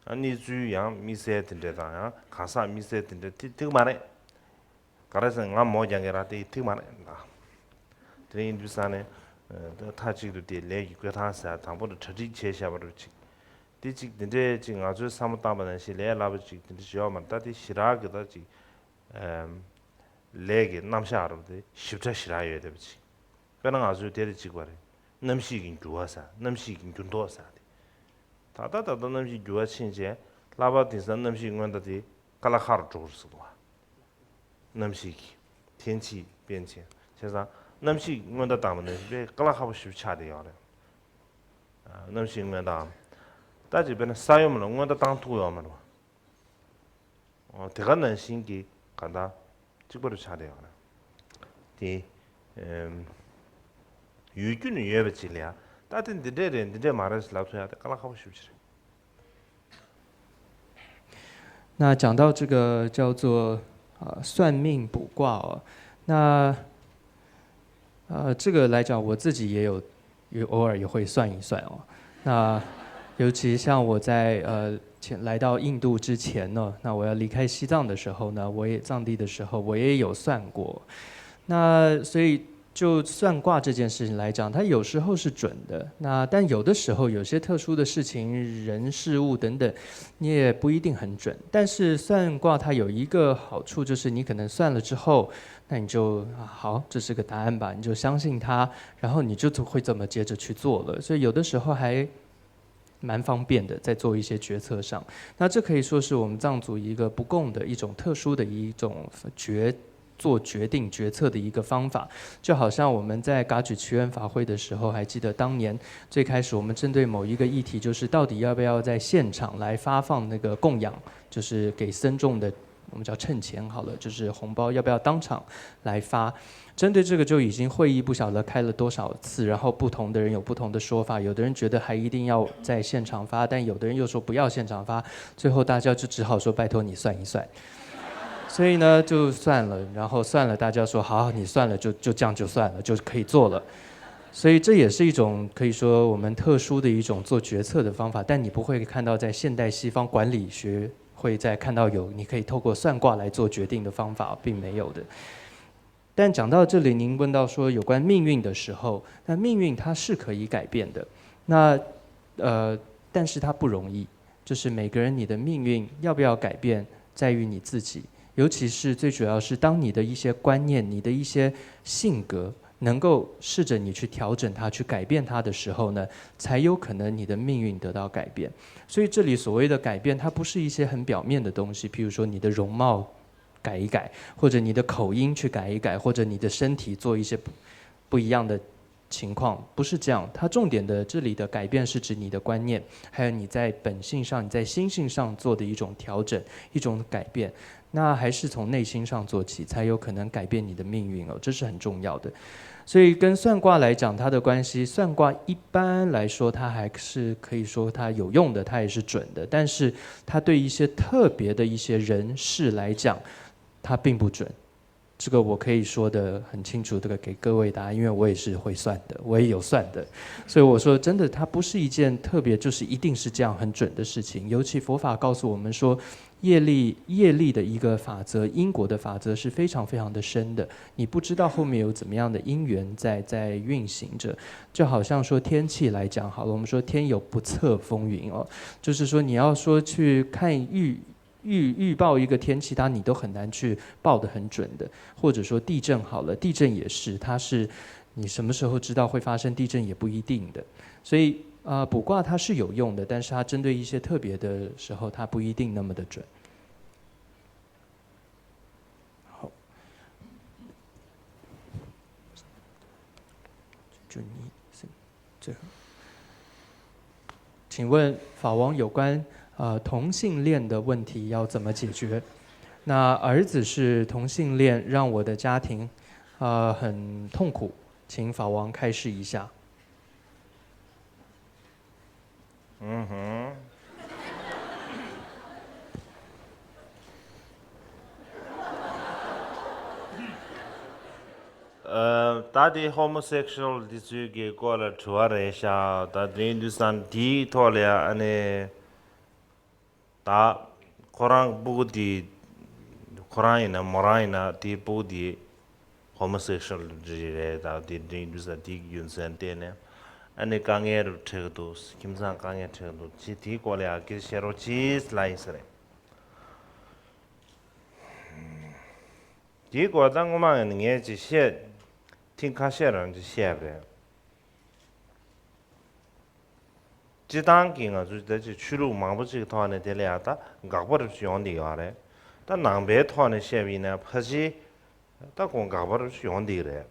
པ། གནས་ཚུལ་ཡང་དམིགས་བསལ་དེ་འདྲ་དང་། ཡང་གང་ཟག་དམིགས་བསལ་དེ་འདྲ་དེ་ཐིག་མ་རེད། ག་རེ་ཟེར་ན་ང་མོ་རྒྱག་མཁན་རང་དེ་ཐིག་མ་རེད་ད། དེ་ཡིན་དུས་ཙང་ནས་ད་མཐའ་གཅིག་ཏུ་དེ་ལས་ཀྱི་བཀོད་སྟངས་ཟེར་དང་པོ་ལ་གྲ་སྒྲིག་བྱས་བཞག་པ་རུ་ཅིག་དེ་ཅིག་དེ་འདྲས་ཅིག་ང་ཚོས་བསམ་བློ་བཏང་པ་ནང་བཞིན་ལས་སླ་པོ་ཅིག་དེ་འདྲ་ཞིག་ཡོད་མ་རེད། ད་དེ་ཞེ་དྲག་གི་ད་ཅིག་ལས་ཀྱི་རྣམ་གཞག་རུ་དེ་ཞིབ་ཕྲ་ཞེ་དྲག་ཡོད་བསྡད་པ་ཅིག་དཔེར་ན་ང་ཚོའི་དེ་ལ་གཅིག་པ་རེད། གནམ་གཤིས་ཀྱི་འགྱུར་བ་ཟེར། གནམ་གཤིས་ཀྱི་འགྱུར་ལྡོག་ཟེར་དེ། ད་ལྟ་ད་ལྟ་གནམ་གཤིས་འགྱུར་བ་ཕྱིན་རྗེས་ལྷག་པར་དེང་སང་གནམ་གཤིས་སྔོན་བརྡ་དེ་དཀའ་ལས་ཁག་རུ་འགྲོ་གི་རེད་ཟེར་འདུག་བ། གནམ་གཤིས་ཀྱི་天气变迁། བྱས་ཙང་གནམ་གཤིས་སྔོན་བརྡ་བཏང་བ་ནི་དཔེ་དཀའ་ལས་ཁག་པོ་ཞེ་པོ་ཆགས་བསྡད་ཡོད་རེད། ཨ། གནམ་གཤིས་སྔོན་བརྡའམ། ད་ཅིག་དཔེར་ན་ས་ཡོམ་ལ་སྔོན་བརྡ་བཏང་ཐུབ་ཡོད་མ་རེད་བ། ཨོ། དེ་ག་ནང་བཞིན་གྱི་གང་ལྟར་གཅིག་པ་རུ་ཆགས་བསྡད་ཡོད་རེད། དེ། ཨེམ། ཡོད་རྒྱུ་ནི་ཡོད་པ་ཅིག་ལ་ཡང་། ད་དེ་འདི་འདྲས་རེད། འདི་འདྲས་མ་རེད་ཟེར་ལབ་ཐུབ་ཡ་དེ་དཀའ་ལས་ཁག་པོ་ཞེ་པོ་ཅིག་རེད། 那讲到这个叫做呃算命卜卦哦，那呃这个来讲，我自己也有也偶尔也会算一算哦。那尤其像我在呃前来到印度之前呢，那我要离开西藏的时候呢，我也藏地的时候，我也有算过。那所以就算卦这件事情来讲，它有时候是准的，那但有的时候有些特殊的事情、人事物等等，你也不一定很准。但是算卦它有一个好处，就是你可能算了之后，那你就啊好，这是个答案吧，你就相信它，然后你就会这么接着去做了。所以有的时候还蛮方便的，在做一些决策上。那这可以说是我们藏族一个卜卦的一种特殊的一种决做决定决策的一个方法。就好像我们在噶举祈愿法会的时候，还记得当年最开始我们针对某一个议题，就是到底要不要在现场来发放那个供养，就是给僧众的，我们叫秤钱好了，就是红包要不要当场来发。针对这个就已经会议不晓得开了多少次，然后不同的人有不同的说法，有的人觉得还一定要在现场发，但有的人又说不要现场发，最后大家就只好说拜托你算一算。所以呢，就算了，然后算了，大家说好，你算了，就就这样就算了，就可以做了。所以这也是一种可以说我们特殊的一种做决策的方法，但你不会看到在现代西方管理学会再看到有你可以透过算卦来做决定的方法，并没有的。但讲到这里，您问到说有关命运的时候，那命运它是可以改变的，那呃，但是它不容易，就是每个人你的命运要不要改变，在于你自己。尤其是最主要是当你的一些观念、你的一些性格能够试着你去调整它、去改变它的时候呢，才有可能你的命运得到改变。所以这里所谓的改变，它不是一些很表面的东西，譬如说你的容貌改一改，或者你的口音去改一改，或者你的身体做一些不不一样的情况，不是这样。它重点的这里的改变是指你的观念，还有你在本性上、你在心性上做的一种调整、一种改变。那还是从内心上做起，才有可能改变你的命运哦，这是很重要的。所以跟算卦来讲，它的关系，算卦一般来说它还是可以说它有用的，它也是准的，但是它对一些特别的一些人事来讲，它并不准。这个我可以说得很清楚，这个给各位答案，因为我也是会算的，我也有算的，所以我说真的，它不是一件特别就是一定是这样很准的事情。尤其佛法告诉我们说，业力业力的一个法则，因果的法则是非常非常的深的，你不知道后面有怎么样的因缘在在运行着。就好像说天气来讲好了，我们说天有不测风云哦，就是说你要说去看预预预报一个天气，它你都很难去报得很准的。或者说地震好了，地震也是，它是你什么时候知道会发生地震也不一定的。所以呃，卜卦它是有用的，但是它针对一些特别的时候，它不一定那么的准。好，就你最后。请问法王有关呃同性恋的问题要怎么解决？那儿子是同性恋，让我的家庭呃很痛苦，请法王开示一下。嗯哼。ཨ། ད་དེ་ཧོ་མོ་སེག་ཤུ་ཨལ་འདི་ཚོའི་གི་སྐོར་ལ་དྲི་བ་རེད་ཤག་ད་དེ་འདུག་སེ་དེའི་ཐོག་ལ་ཡ་ཨ་ནི་ད་ཁོ་རང་སྤུ་གུ་དེ་ཁོ་རང་ཡིན་ན་མོ་རང་ཡིན་ན་དེ་སྤུ་གུ་དེ་ཧོ་མོ་སེག་ཤུ་ཨལ་རེད་ད། དེ་འདུག་སེ་དེའི་རྒྱུ་མཚན་བརྟེན་ནས་ཨ་ནི་དཀའ་ངལ་རུ་འཕྲད་ཀྱི་འདུག་ཁྱིམ་ཚང་དཀའ་ངལ་འཕྲད་ཀྱི་འདུག་ཅེས་དེའི་སྐོར་ལ་ཡ་སྐད་ཆ་བཤད་རོགས་ཅེས་ལབ་ཡིན་ས་རེད། དེའི་སྐོར་ད་སྔོན་མ་ངས་ཅིག་བཤད། ཐེངས་ཁ་ཤས་རང་ཅིག་བཤད་པ་རེད། སྤྱིར་བཏང་གི་ང་ཚོ་ད་ཅིག་ཆོས་ལུགས་མང་པོ་ཅིག་གི་ཐོག་ནས་དེ་ལ་ཡང་ད་དགག་པ་རེ་ཞིག་ཡོང་བསྡད་ཡོད་རེད། ད་ནང་པའི་ཐོག་ནས་བཤད་པ་ཡིན་ན་ཕལ་ཆེར་ད་ཁོང་དགག་པ་རེ་ཞིག་ཡོང་བསྡད་ཀྱི་རེད།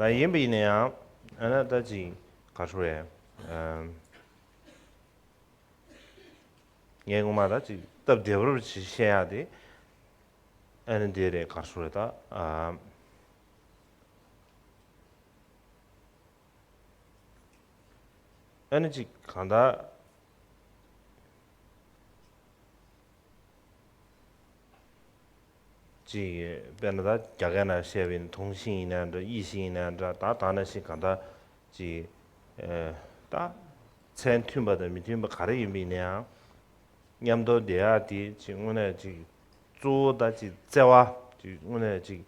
ད་ཡིན་པ་ཡིན་ན་ཡང་ཨ་ན་ད་ཅིག་ག་རེ་ཞུ་དགོས་རེད། ཨམ། ངས་ངོ་མ་ད་ཅིག་སྟབས་བདེ་པོ་ཅིག་བཤད་ཡག་དེ་ཨ་ནི་འདི་རེད། ག་རེ་ཞུ་རེད་ད། ཨ། ཨ་ནི་ཅིག་གང་ལྟར། ཅིག་དཔེར་ན་ད་རྒྱ་སྐད་ནང་བཤད་པའི་ཐུང་ཤིང་ཡིན་ན་འདྲ། ཡིད་ཤིང་ཡིན་ན་འདྲ། ད་ད་ནང་བཞིན་གང་ལྟར་ཅིག་ཨ། ད་མཚན་མཐུན་པ་དང་མི་མཐུན་པ་ག་རེ་ཡིན་པ་ཡིན་ན་ཡང་མཉམ་དུ་བསྡད་ཡག་དེ་ཅིག་དངོས་གནས་ཅིག་གཙོ་བོ་ད་ཅིག་བརྩེ་བ་ཅིག་དངོས་གནས་ཅིག་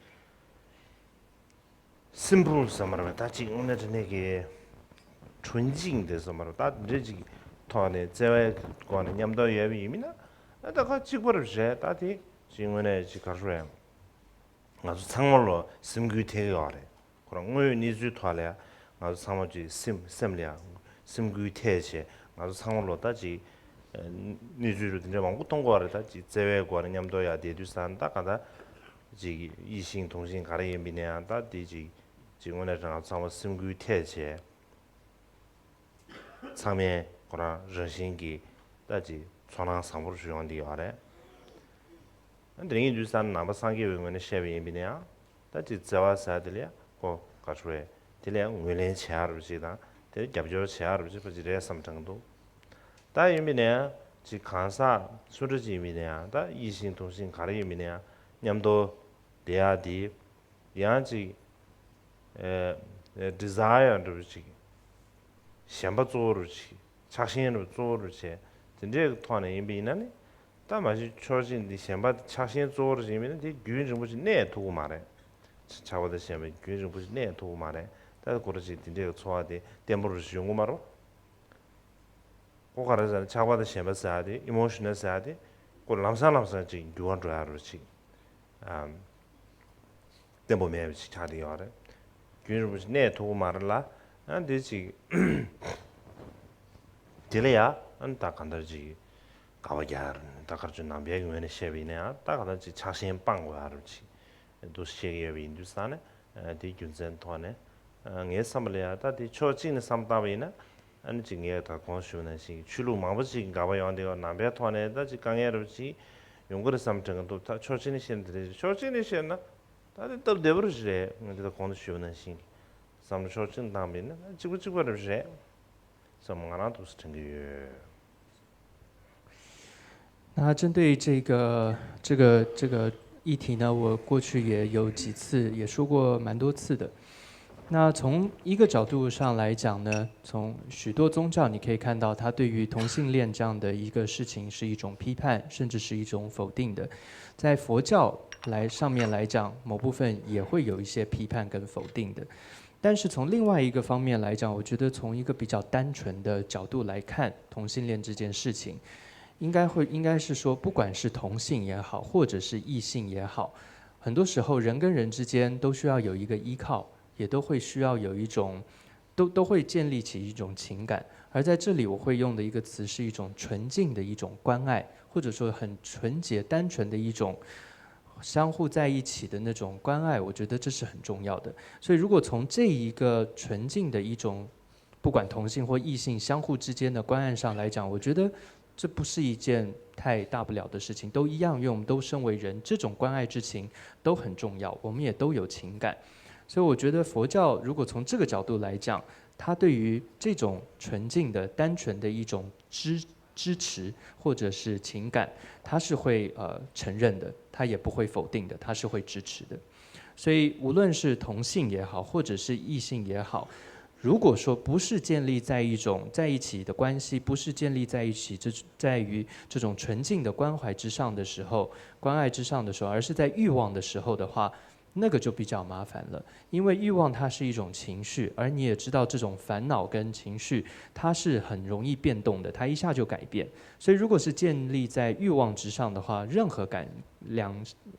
སིམ་པལ་ཟེར་མ་རེད་པས། ད་ཅིག་དངོས་གནས་དྲང་གནས་ཀྱི་纯净དེ་ཟེར་མ་རེད། ད་འདྲ་ཅིག་ཐོག་ནས་བརྩེ་བའི་སྒོ་ནས་མཉམ་དུ་ཡོད་པ་ཡིན་མིན་ན་ད་ཁ་གཅིག་པ་རེད་པས། ད་དེ་ཅིག་དངོས་གནས་ཅིག་ག་རེ་ཞུ་དགོས་རེད། ང་ཚོ་ཚང་མ་ལོ་སེམས་འགུལ་ཐེབས་ཀྱི་ཡོད་རེད། ཁོ་རང་དངོས་ཡོད་གནས་ཚུལ་ཐོག་ལ་ཡང་ང་ཚོ་ཚང་མ་ཅིག་སེམས་སེམས་ལ་ཡང་སེམས་འགུལ་ཐེབས་བྱས། ང་ཚོ་ཚང་མ་ལོ་ད་ཅིག་གནས་ཚུལ་རུ་དེ་འདྲ་མང་པོ་མཐོང་གི་ཡོད་རེད། ད་ཅིག་བརྩེ་བའི་སྒོ་ནས་མཉམ་དུ་ཡར་བསྡད་དུས་ཙང་ད་གང་ལྟར་ཅིག་ཡིད་ཤིང་ཐུང་ཤིང་ག་རེ་ཡིན་པ་ཡིན་ན་ཡང་ད་དེ་ཅིག་ཅིག་དངོས་གནས་ང་ཚོ་ཚང་མ་སེམས་འགུལ་ཐེབས་བྱས། ཚང་མས་ཁོ་རང་རང་བཞིན་གྱིས་ད་ཅིག་ཚོར་སྣང་བཟང་པོ་ཞིག་ཡོང་བསྡད་ཡོད་རེད། དེ་རིང་དུས་ཙང་ནང་པ་སངས་རྒྱས་པའི་ངོས་ནས་བཤད་པ་ཡིན་པ་ཡིན་ན་ཡང་ད་ཅིག་བརྩེ་བ་ཟེར་དེ་ལ་ཡང་ཁོ་ག་རེ་ཞུ་དགོས་རེད། དེ་ལ་ཡང་ངོས་ལེན་བྱེད་ཡག་རུ་ཅིག་དང་དེ་ལ་རྒྱབ་སྐྱོར་བྱེད་ཡག་རུ་ཅིག་ཕལ་ཆེར་རེད་བསམ་དྲན་གྱི་འདུག་ད་ཡིན་པ་ཡིན་ན་ཡང་ཅིག་གང་ཟག་སུ་འདྲ་ཅིག་ཡིན་པ་ཡིན་ན་ཡང་ད་ཡིད་བཞིན་དུ་བཞིན་ག་རེ་ཡིན་པ་ཡིན་ན་ཡང་མཉམ་དུ་བསྡད་ཡག་དེ། ཡང་ཅིག་ཨེ། ཨེ། ཌི་ཛའི་ཡར་འདྲ་པོ་ཅིག་ཞེན་པ་གཙོ་བོ་རུ་ཅིག་ཆགས་ཞེན་རུ་གཙོ་བོ་རུ་བྱས། དེ་འདྲའི་ཐོག་ནས་ཡིན་པ་ཡིན་ན་ནི་ད་མ་གཞི་ཕྱོགས་གཅིག་འདི་ཞེན་པ་ཆགས་ཞེན་གཙོ་བོ་རུ་ཡིན་པ་ཡིན་ན་དེ་རྒྱུན་རིང་པོ་ཞིག་གནས་ཐུབ་ཀྱི་མ་རེད། ཆགས་པ་དང་ཞེན་པ་རྒྱུན་རིང་པོ་ཞིག་གནས་ཐུབ་ཀྱི་མ་རེད། ད་ཁོ་རང་ཅིག་དེ་འདྲའི་ཚོར་བ་དེ་བརྟན་པོ་རུ་ཞིག་ཡོང་གི་མ་རེད། ཁོ་ག་རེ་ཟེར་ན་ཆགས་པ་དང་ཞེན་པ་ཟེར་ཡག་དེ་ཨི་མོ་ཤི་ནལ་ཟེར་ཡག་དེ་ཁོ་ལམ་སང་ལམ་སང་ཅིག་འགྱུར་བ་འགྲོ་ཡག་རུ་ཅིག་ཨམ། བརྟན་པོ་མེད་པ་ཅིག་ཆགས་བསྡད་ཡོད་རེད། རྒྱུན་རིང་པོ་ཞིག་གནས་ཐུབ་ཀྱི་མ་རེད་ལ། ཨ་འདི་ཅིག་དེ་ལ་ཡ་ཨ་ད་གང་ལྟར་ཅིག་དགག་པ་རྒྱག་ཡག་རེད། ད་ག་རེ་ཅིག་ནང་པའི་ངོས་ནས་བཤད་པ་ཡིན་ན་ཡང་ད་གང་ལྟར་ཅིག་ཆགས་ཞེན་སྤང་དགོས་ཡག་རུ་ཅིག་འདུག་བཤད་ཀྱི་ཡོད་པ་ཡིན་དུས་ཙང་ནས། ཨ་དེའི་རྒྱུ་མཚན་ཐོག་ནས་ཨ་ངའི་བསམ་པ་ལ་ཡང་ད་དེ་ཕྱོགས་གཅིག་ནས་བསམ་བཏང་བ་ཡིན་ན་ཨ་ནི་ཅིག་ངས་ད་གོང་ཞུས་ནང་བཞིན་ཆོས་ལུགས་མང་པོ་ཅིག་དགག་པ་ཡོང་དེ་ཡོད། ནང་པའི་ཐོག་ནས་ད་ཅིག་དཀའ་ངལ་རུ་ཅིག་ཡོང་གི་རེད་བསམ་དྲན་གྱི་འདུག་ད་ཕྱོགས་གཅིག་ནས་བཤད་ན་དེ་རེད། ཕྱོགས་གཅིག་ནས་བཤད་ན་ད་དེ་སྟབས་བདེ་པོ་རུ་ཅིག་རེད། ངས་དེ་ད་གོང་དུ་ཞུས་པ་ནང་བཞིན་བསམ་བློ་ཕྱོགས་གཅིག་ནས་བཏང་བ་ཡིན་ན་ད་གཅིག་པ་གཅིག་པ་རུ་རེད་བསམ་ང་རང་འདུག་སེ་དྲན་གྱི་ཡོད། 那针对这个这个这个议题呢，我过去也有几次，也说过蛮多次的。那从一个角度上来讲呢，从许多宗教你可以看到，它对于同性恋这样的一个事情是一种批判，甚至是一种否定的。在佛教来上面来讲，某部分也会有一些批判跟否定的。但是从另外一个方面来讲，我觉得从一个比较单纯的角度来看同性恋这件事情，应该会应该是说，不管是同性也好，或者是异性也好，很多时候人跟人之间都需要有一个依靠，也都会需要有一种，都都会建立起一种情感。而在这里，我会用的一个词是一种纯净的一种关爱，或者说很纯洁、单纯的一种相互在一起的那种关爱，我觉得这是很重要的。所以，如果从这一个纯净的一种，不管同性或异性相互之间的关爱上来讲，我觉得这不是一件太大不了的事情，都一样，因为我们都身为人，这种关爱之情都很重要，我们也都有情感。所以，我觉得佛教如果从这个角度来讲，它对于这种纯净的、单纯的一种支支持或者是情感，它是会呃承认的，它也不会否定的，它是会支持的。所以无论是同性也好，或者是异性也好，如果说不是建立在一种在一起的关系，不是建立在一起这在于这种纯净的关怀之上的时候，关爱之上的时候，而是在欲望的时候的话，那个就比较麻烦了。因为欲望它是一种情绪，而你也知道这种烦恼跟情绪，它是很容易变动的，它一下就改变。所以如果是建立在欲望之上的话，任何感两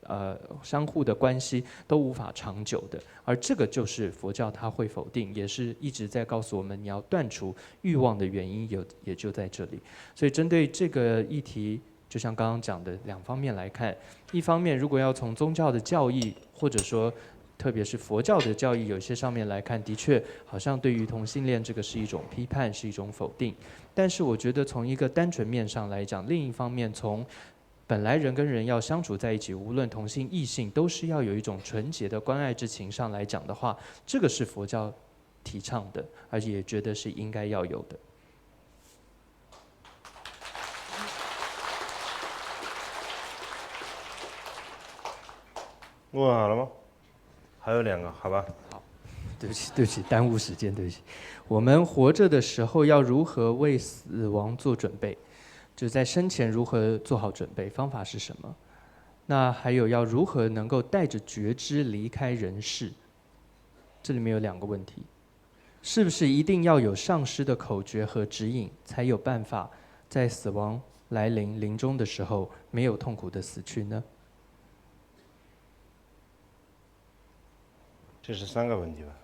呃相互的关系都无法长久的。而这个就是佛教它会否定，也是一直在告诉我们你要断除欲望的原因有也就在这里。所以针对这个议题，就像刚刚讲的两方面来看，一方面如果要从宗教的教义，或者说特别是佛教的教义，有些上面来看，的确好像对于同性恋这个是一种批判，是一种否定。但是我觉得从一个单纯面上来讲，另一方面从本来人跟人要相处在一起，无论同性异性，都是要有一种纯洁的关爱之情上来讲的话，这个是佛教提倡的，而且也觉得是应该要有的。问好了吗？还有两个，好吧。对不起，对不起，耽误时间，对不起。我们活着的时候要如何为死亡做准备？就在生前如何做好准备？方法是什么？那还有要如何能够带着觉知离开人世？这里面有两个问题：是不是一定要有上师的口诀和指引，才有办法在死亡来临、临终的时候没有痛苦的死去呢？这是三个问题吧？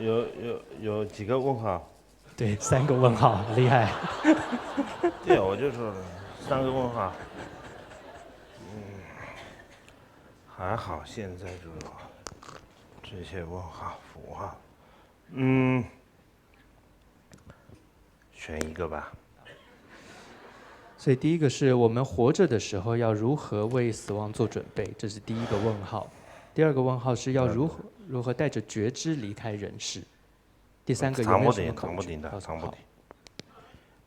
有有有几个问号？对，三个问号，厉害。对，我就说了三个问号。嗯，还好现在就有这些问号符号。嗯，选一个吧。所以第一个是我们活着的时候要如何为死亡做准备，这是第一个问号。第二个问号是要如何如何带着觉知离开人世。第三个有没有什么口诀？长不停的，长不停。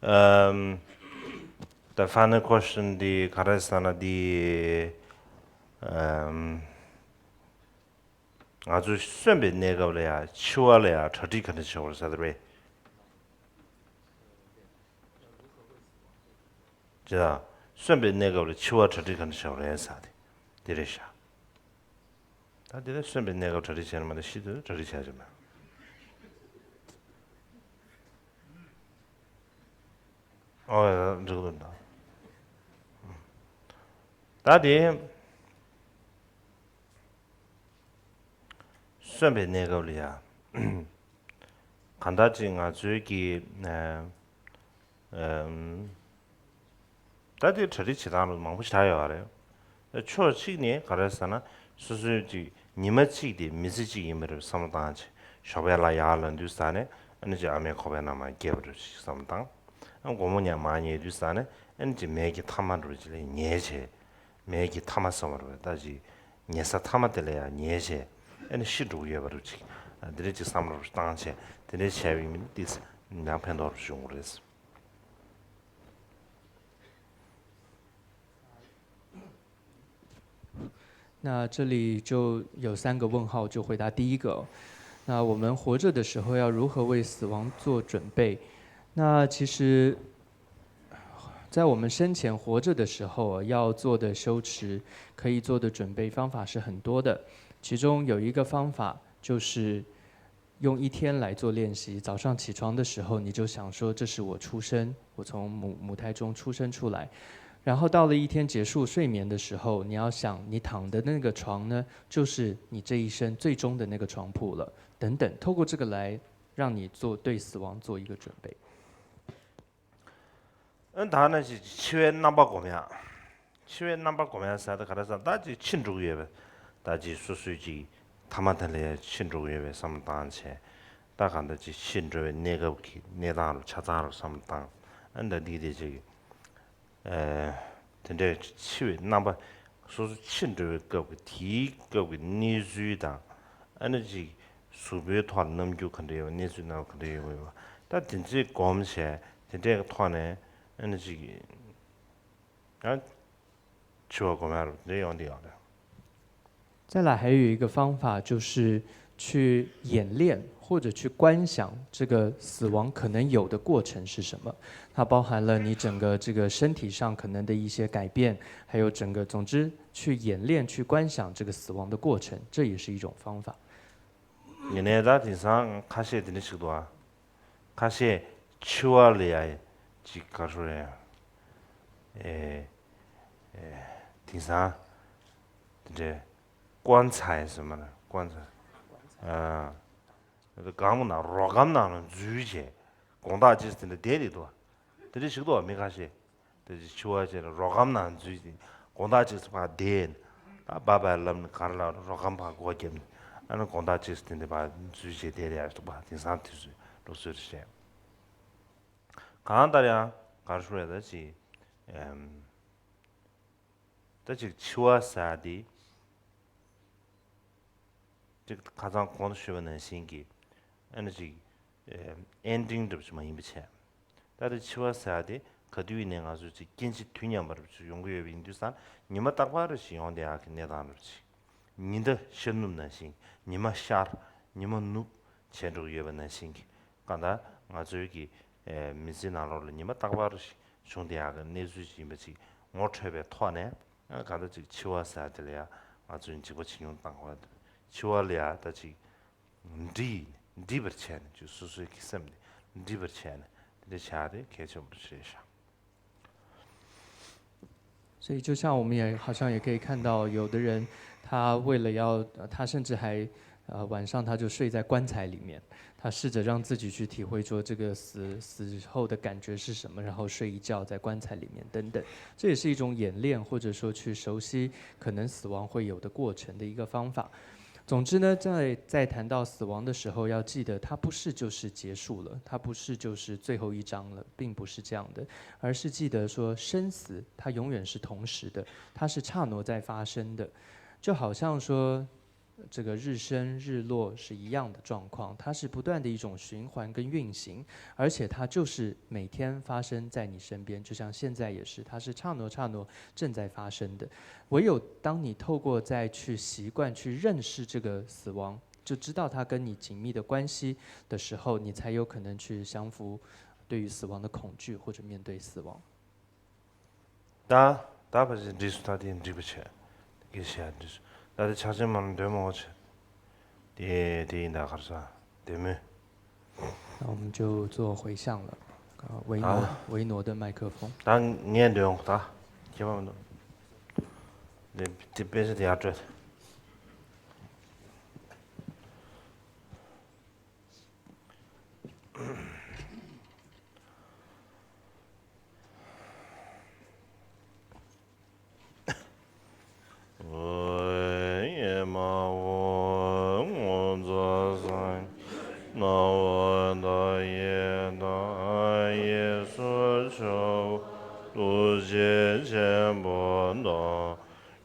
嗯，the final question 的卡拉斯纳的，嗯。ང་ཚོས་གསོན་པའི་གནས་སྐབས་ལ་ཡང་འཆི་བ་ལ་ཡང་གྲ་སྒྲིག་ག་འདྲ་བྱེད་དགོས་རེད་ཟེར་བ་རེད། ཅེས་དང་གསོན་པའི་གནས་སྐབས་ལ་འཆི་བ་གྲ་སྒྲིག་ག་འདྲ་བྱེད་དགོས་རེད་ཟེར་ཏེ་དེ་རེད་ཤག་ད་དེ་ལ་གསོན་པའི་གནས་སྐབས་གྲ་སྒྲིག་བྱས་ན་མ་གཏོགས་ཤི་དུས་གྲ་སྒྲིག་བྱ་རྒྱུ་མེད། ཨོ་ཡ་འགྲིག་འདུག་ད་དེ། གསོན་པའི་གནས་སྐབས་ལ་ཡ། གང་ལྟར་ཅིག་ང་ཚོའི་གི་ད་དེ་གྲ་སྒྲིག་བྱེད་སྟངས་མང་པོ་ཞིག་ཡོད་རེད། ཕྱོགས་གཅིག་ནས་ག་རེ་ཟེར་ན་སོ་སོའི་ཅིག་ཉི་མ་གཅིག་དེ་མི་ཚེ་གཅིག་ཡིན་པ་རེད་བསམ་བློ་བཏང་ཅིག་ཞོགས་པ་ལ་ཡར་ལངས་དུས་ཟ་ནས་ཨ་ནི་ཅིག་ཨ་མའི་ཁོག་པའི་ནང་མར་སྐྱེས་པ་རེད་ཅིག་བསམ་བློ་བཏང་། ཨ་དགོང་མོ་ཉལ་མར་ཉལ་དུས་ཟ་ནས་ཨ་ནི་ཅིག་མལ་གྱི་མཐའ་མ་འགྲོ་ཅིག་ལ་ཉལ་བྱས། མལ་གྱི་མཐའ་མ་ཟེར་བ་རེད་ད་ཅིག་ཉལ་ས་མཐའ་མ་དེ་ལ་ཡང་ཉལ་བྱས་ཨ་ནི་ཤི་འགྲོ་གི་ཡོད་པ་རེད་ཅིག་དེ་འདྲ་ཅིག་བསམ་བློ་བཏང་བྱས་དེ་འདྲ་བྱས་པ་ཡིན་ན་ཏིས་ཡང་ཕན་ཐོགས་རུ་བྱུང་བ་རེད། 那这里就有三个问号，就回答第一个哦。那我们活着的时候要如何为死亡做准备？那其实，在我们生前活着的时候啊，要做的修持，可以做的准备方法是很多的。其中有一个方法就是用一天来做练习。早上起床的时候，你就想说：“这是我出生，我从母母胎中出生出来。”然后到了一天结束睡眠的时候，你要想，你躺的那个床呢，就是你这一生最终的那个床铺了，等等。透过这个来让你做对死亡做一个准备。 ཨ་ད་ནི་ཅིག་འཆི་བའི་རྣམ་པ་སྒོམ་ཡག་འཆི་བའི་རྣམ་པ་སྒོམ་ཡག་ཟེར་ད་ག་རེ་ཟེར། ད་ཅིག་འཆི་འགྲོ་གི་ཡོད་པས། ད་ཅིག་སོ་སོའི་ཅིག་ཐ་མ་དེ་ལ་འཆི་འགྲོ་གི་ཡོད་པའི་བསམ་བློ་བཏང་བྱས། ད་གང་ལྟར་ཅིག་འཆི་འགྲོ་བའི་གནས་སྐབས་ཀྱི་གནས་སྟངས་རུ་ཆ་ཚང་རུ་བསམ་བློ་བཏང་། ཨ་ད་འདི་དེ་ཅིག་ཨ་དེ་འདྲའི་འཆི་བའི་རྣམ་པ། སོ་སོ་འཆི་འགྲོ་བའི་སྐབས་ཀྱི་དེའི་སྐབས་ཀྱི་གནས་ཚུལ་དང་། ཨ་ནི་ཅིག་གཟུགས་པོའི་ཐོག་ལ་རྣམ་འགྱུར་ག་འདྲ་ཡོད་པ། གནས་ཚུལ་རྣམ་པ་ག་འདྲ་ཡོད་པ། ད་དེ་ཚོའི་སྒོམ་བྱས་དེ་འདྲའི་ཐོག་ནས་ཨ་ནི་ཅིག་ཡང་འཆི་བ་སྒོམ་ཡག་རུ་དེ་འདྲ་ཡོང་བསྡད་ཡོད་རེད། 再来还有一个方法，就是去演练或者去观想这个死亡可能有的过程是什么。它包含了你整个这个身体上可能的一些改变，还有整个，总之去演练、去观想这个死亡的过程，这也是一种方法。 ཡིན་ནའི་ད་དེང་སང་ཁ་ཤས་དེ་འདྲ་ཞིག་འདུག་ཨ། ཁ་ཤས་འཆི་བ་ལ་ཡ་ཅིག་ག་རེ་ཞུ་རེད། ཨེ་ཨེ་དེང་སང་དེ་འདྲའི་ཀོན་ཚའེ་ཟེར་མ་ན་ཀོན་ཚའེ། ཨ་སྒང་ནང་རོ་སྒམ་ནང་ལ་འཛུལ་བྱས་དགོང་དག་ཅིག་དེ་འདྲ་བསྡད་དེ་འདུག་ཨ། དེ་འདྲ་ཞིག་འདུག་ཨ། མི་ཁ་ཤས། དེ་ཅིག་འཆི་བ་ཅན་རོ་སྒམ་ནང་འཛུལ་ཏེ་དགོང་དག་ཅིག་ཕར་བསྡད། ད་བཱའི་བཱའི་ལབ་ནས་ག་རེ་ལབ་རོ་སྒམ་ཕར་སྒོ་བརྒྱབ་ནས། ཨ་ནི་དགོང་དག་ཅིག་དེ་འདྲ་ཕར་འཛུལ་བྱས་བསྡད་ཡག་འདུག་པ། དེང་སང་དུས་ཚོད་ལུགས་སྲོལ་རེད་བཤད། གང་ལྟར་ཡང་ག་རེ་ཞུ་རེད། ད་ཅིག་ཨེམ། ད་ཅིག་འཆི་བ་ཟེར་དེ་ཅིག་ཁ་སང་གོང་དུ་ཞུས་པ་ནང་བཞིན་གྱི་ཨ་ནི་ཅིག་ཨེ་ཨེན་ཌིང་འདྲ་པོ་ཅིག་མ་ཡིན་པ་བྱས། ད་ལྟ་འཆི་བ་ཟེར་ཡག་དེ་ག་དུས་ཡིན་ནའི་ང་ཚོ་ཅིག་སྐྱེ་འཆི་དུས་མཉམ་པ་འདྲ་པོ་ཅིག་ཡོང་གི་ཡོད་པ་ཡིན་དུས་ཙང་ཉི་མ་རྟག་པར་རེ་ཞིག་ཡོང་བསྡད་ཡག་གི་གནས་སྟངས་འདྲ་པོ་ཅིག་ཉི་ཟླ་ཤར་ནུབ་ནང་བཞིན། ཉི་མ་ཤར་ཉི་མ་ནུབ་བྱས་འགྲོ་གི་ཡོད་པ་ནང་བཞིན་གྱི། གང་ལྟར་ང་ཚོའི་གི་ཨེ་མི་ཚེ་ནང་ལོགས་ལ་ཉི་མ་རྟག་པར་རེ་ཞིག་བྱུང་བསྡད་ཡག་གི་གནས་ཚུལ་ཅིག་ཡིན་པ་ཅིག་ངོ་འཕྲོད་པའི་ཐོག་ནས། ཨ་གང་ལྟར་ཅིག་འཆི་བ་ཟེར་ཡག་དེ་ལ་ཡ་ང་ཚོས་འཇིགས་པ་ཇེ་ཉུང་བཏང་དགོས། འཆི་བ་ལ་ཡ་ད་ཅིག་འདྲིས་འདྲིས་པར་བྱས་ནས། ཅིག་སོ་སོའི་གི་སེམས་དེ་འདྲིས་པར་བྱས་ནས་དེ་འདྲ་བྱ་ཡག་དེ་གལ་ཆེན་པོ་རེད་ཤག 所以，就像我们也好像也可以看到，有的人他为了要，呃他甚至还，呃，晚上他就睡在棺材里面，他试着让自己去体会说这个死死后的感觉是什么，然后睡一觉在棺材里面等等，这也是一种演练，或者说去熟悉可能死亡会有的过程的一个方法。总之呢，在在谈到死亡的时候，要记得它不是就是结束了，它不是就是最后一章了，并不是这样的，而是记得说生死它永远是同时的，它是刹那在发生的，就好像说这个日升日落是一样的状况，它是不断的一种循环跟运行，而且它就是每天发生在你身边，就像现在也是，它是刹那刹那正在发生的。唯有当你透过再去习惯、去认识这个死亡，就知道它跟你紧密的关系的时候，你才有可能去降服对于死亡的恐惧，或者面对死亡。 ད་ད་ཕལ་ཆེར་འགྲིག་སོང་། ད་དེ་འགྲིག་པ་བྱས། དགེ་བཤད་འགྲིག་སོང་། ད་དེ་ཕྱག་ཆེན་མ་ལ་འདོན་མོ་བྱས། དེ་དེ་ཡིན་ད་གར་ས་འདོན་མོ། 那我们就做回向了。呃，维挪，啊。维挪的麦克风。ད་ངས་འདོན་འོང་ད། ཁྱད་པར་མི་འདུག་དེ་དེ་དཔེ་ཆ་དེ་ཡར་སྤྲོད།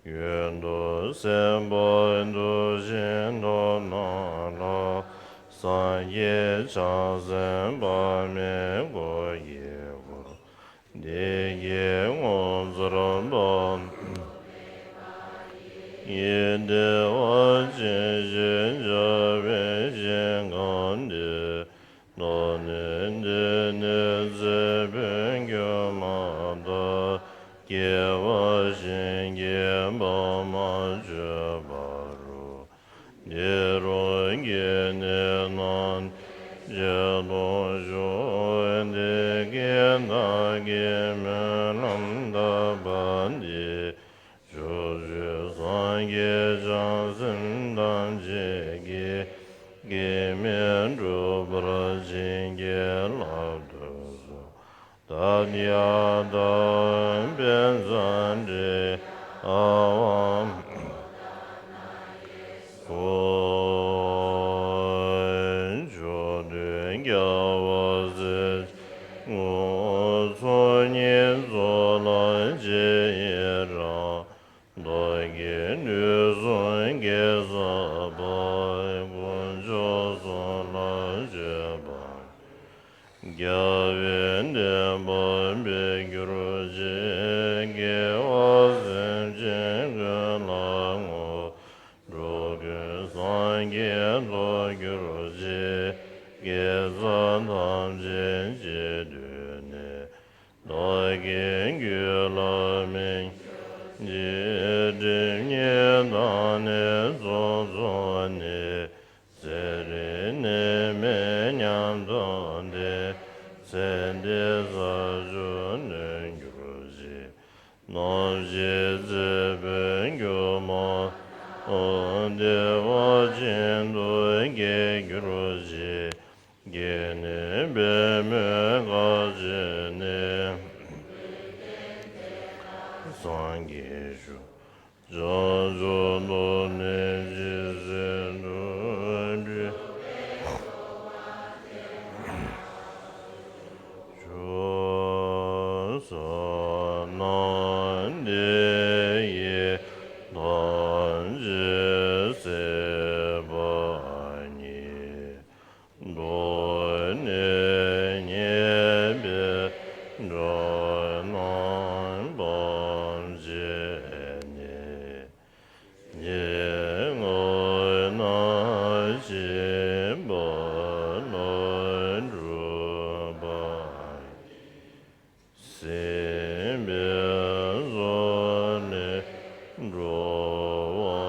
ཡོན་དུ་སེམས་དཔའ་འདུ་བྱེད་དུ་ན་ལ་སངས་རྒྱས་བྱང་སེམས་དཔག་མེད་སྐུ་ཡི་གུར། བདེ་དགེ་ངོ་མཚར་རྡོ། ཡིད་བདེ་བ་ཅན་ཞེས་བྱ་བའི་ཞིང་ཁམས་འདིར། བདག་ནི་འདི་ནས་ཚེ་འཕོས་འགྱུར་མ་ཐག་སྐྱེ་བ་གཞན་གྱིས་བར་མ་ཆོད་པ་རུ། དེ་རུ་སྐྱེས་ནས་སྣང་མཐའ་ཡས་སུ་བཞུགས། དེ་སྐད་བདག་གིས་སྨོན་ལམ་བཏབ་པ་འདི། ཕྱོགས་བཅུའི་སངས་རྒྱས་བྱང་སེམས་ཐམས་ཅད་ཀྱིས། གེགས་མེད་འགྲུབ་པར་བྱིན་གྱིས་བརླབ་ཏུ་གསོལ། ཏདྱ་ཐཱ། དཔལ་མཛངས་བྲེ་ཨ་ཝ་ཧཱུྃ། མཆོག་ཐུན་རྒྱལ་བ་སྲས་བཅས་དངོས། ཚོགས་གཉིས་རྫོགས་ལ་རྗེས་ཡི་རང་། བདག་གིས་དུས་གསུམ་དགེ་བསགས་པ། དཀོན་མཆོག་གསུམ་ལ་མཆོད་པ། རྒྱལ་བའི་བསྟན་པ་འཕེལ་གྱུར་ཅིག་དགེ་བ་སེམས་ཅན་ཀུན་ལ་བསྔོ། འགྲོ་ཀུན་སངས་རྒྱས་རྫོགས་གྱུར་ཅིག་དགེ་རྩ་ཐམས་ཅད་རྗེས་ཟློས་ནས། བདག་གི་རྒྱུད་ལ་སྨིན་ཅིག་སྒྲིབ་གཉིས་དག་ནས་ཚོགས་རྫོགས་ནས། ཚེ་རིང་ནད་མེད་ཉམས་རྟོགས་ལྡན། ཚེ་འདིར་ས་བཅུ་ནོན་གྱུར་ཅིག་ནམ་ཞིག་ཚེ་འཕོས་འགྱུར་མ་ཐག་བདེ་བ་ཅན་དུ་སྐྱེ་གྱུར་ཅིག་སྐྱེས་ནས་པདྨོའི་ཁ་བྱེ་ནས། སངས་རྒྱས་བཞུགས། བྱང་ཕྱོགས་སྟོད་ནས་འཇིགས་བྱེད་དུ། ཕྱོགས་བཅུ་ན་དེ་ཡི་ཐམས་ཅད་ཟད་པ་ཉིད། གདོད་ནས་ཉེས་པའི་དགྲ་རྣམས་ཕམ་བྱས་ནས། སྙན་ངག་རྣམས་བཞད་པ་ལ་སྒྲུབ་པ། སྲིད་པའི་མཚོ་ལས་འགྲོ་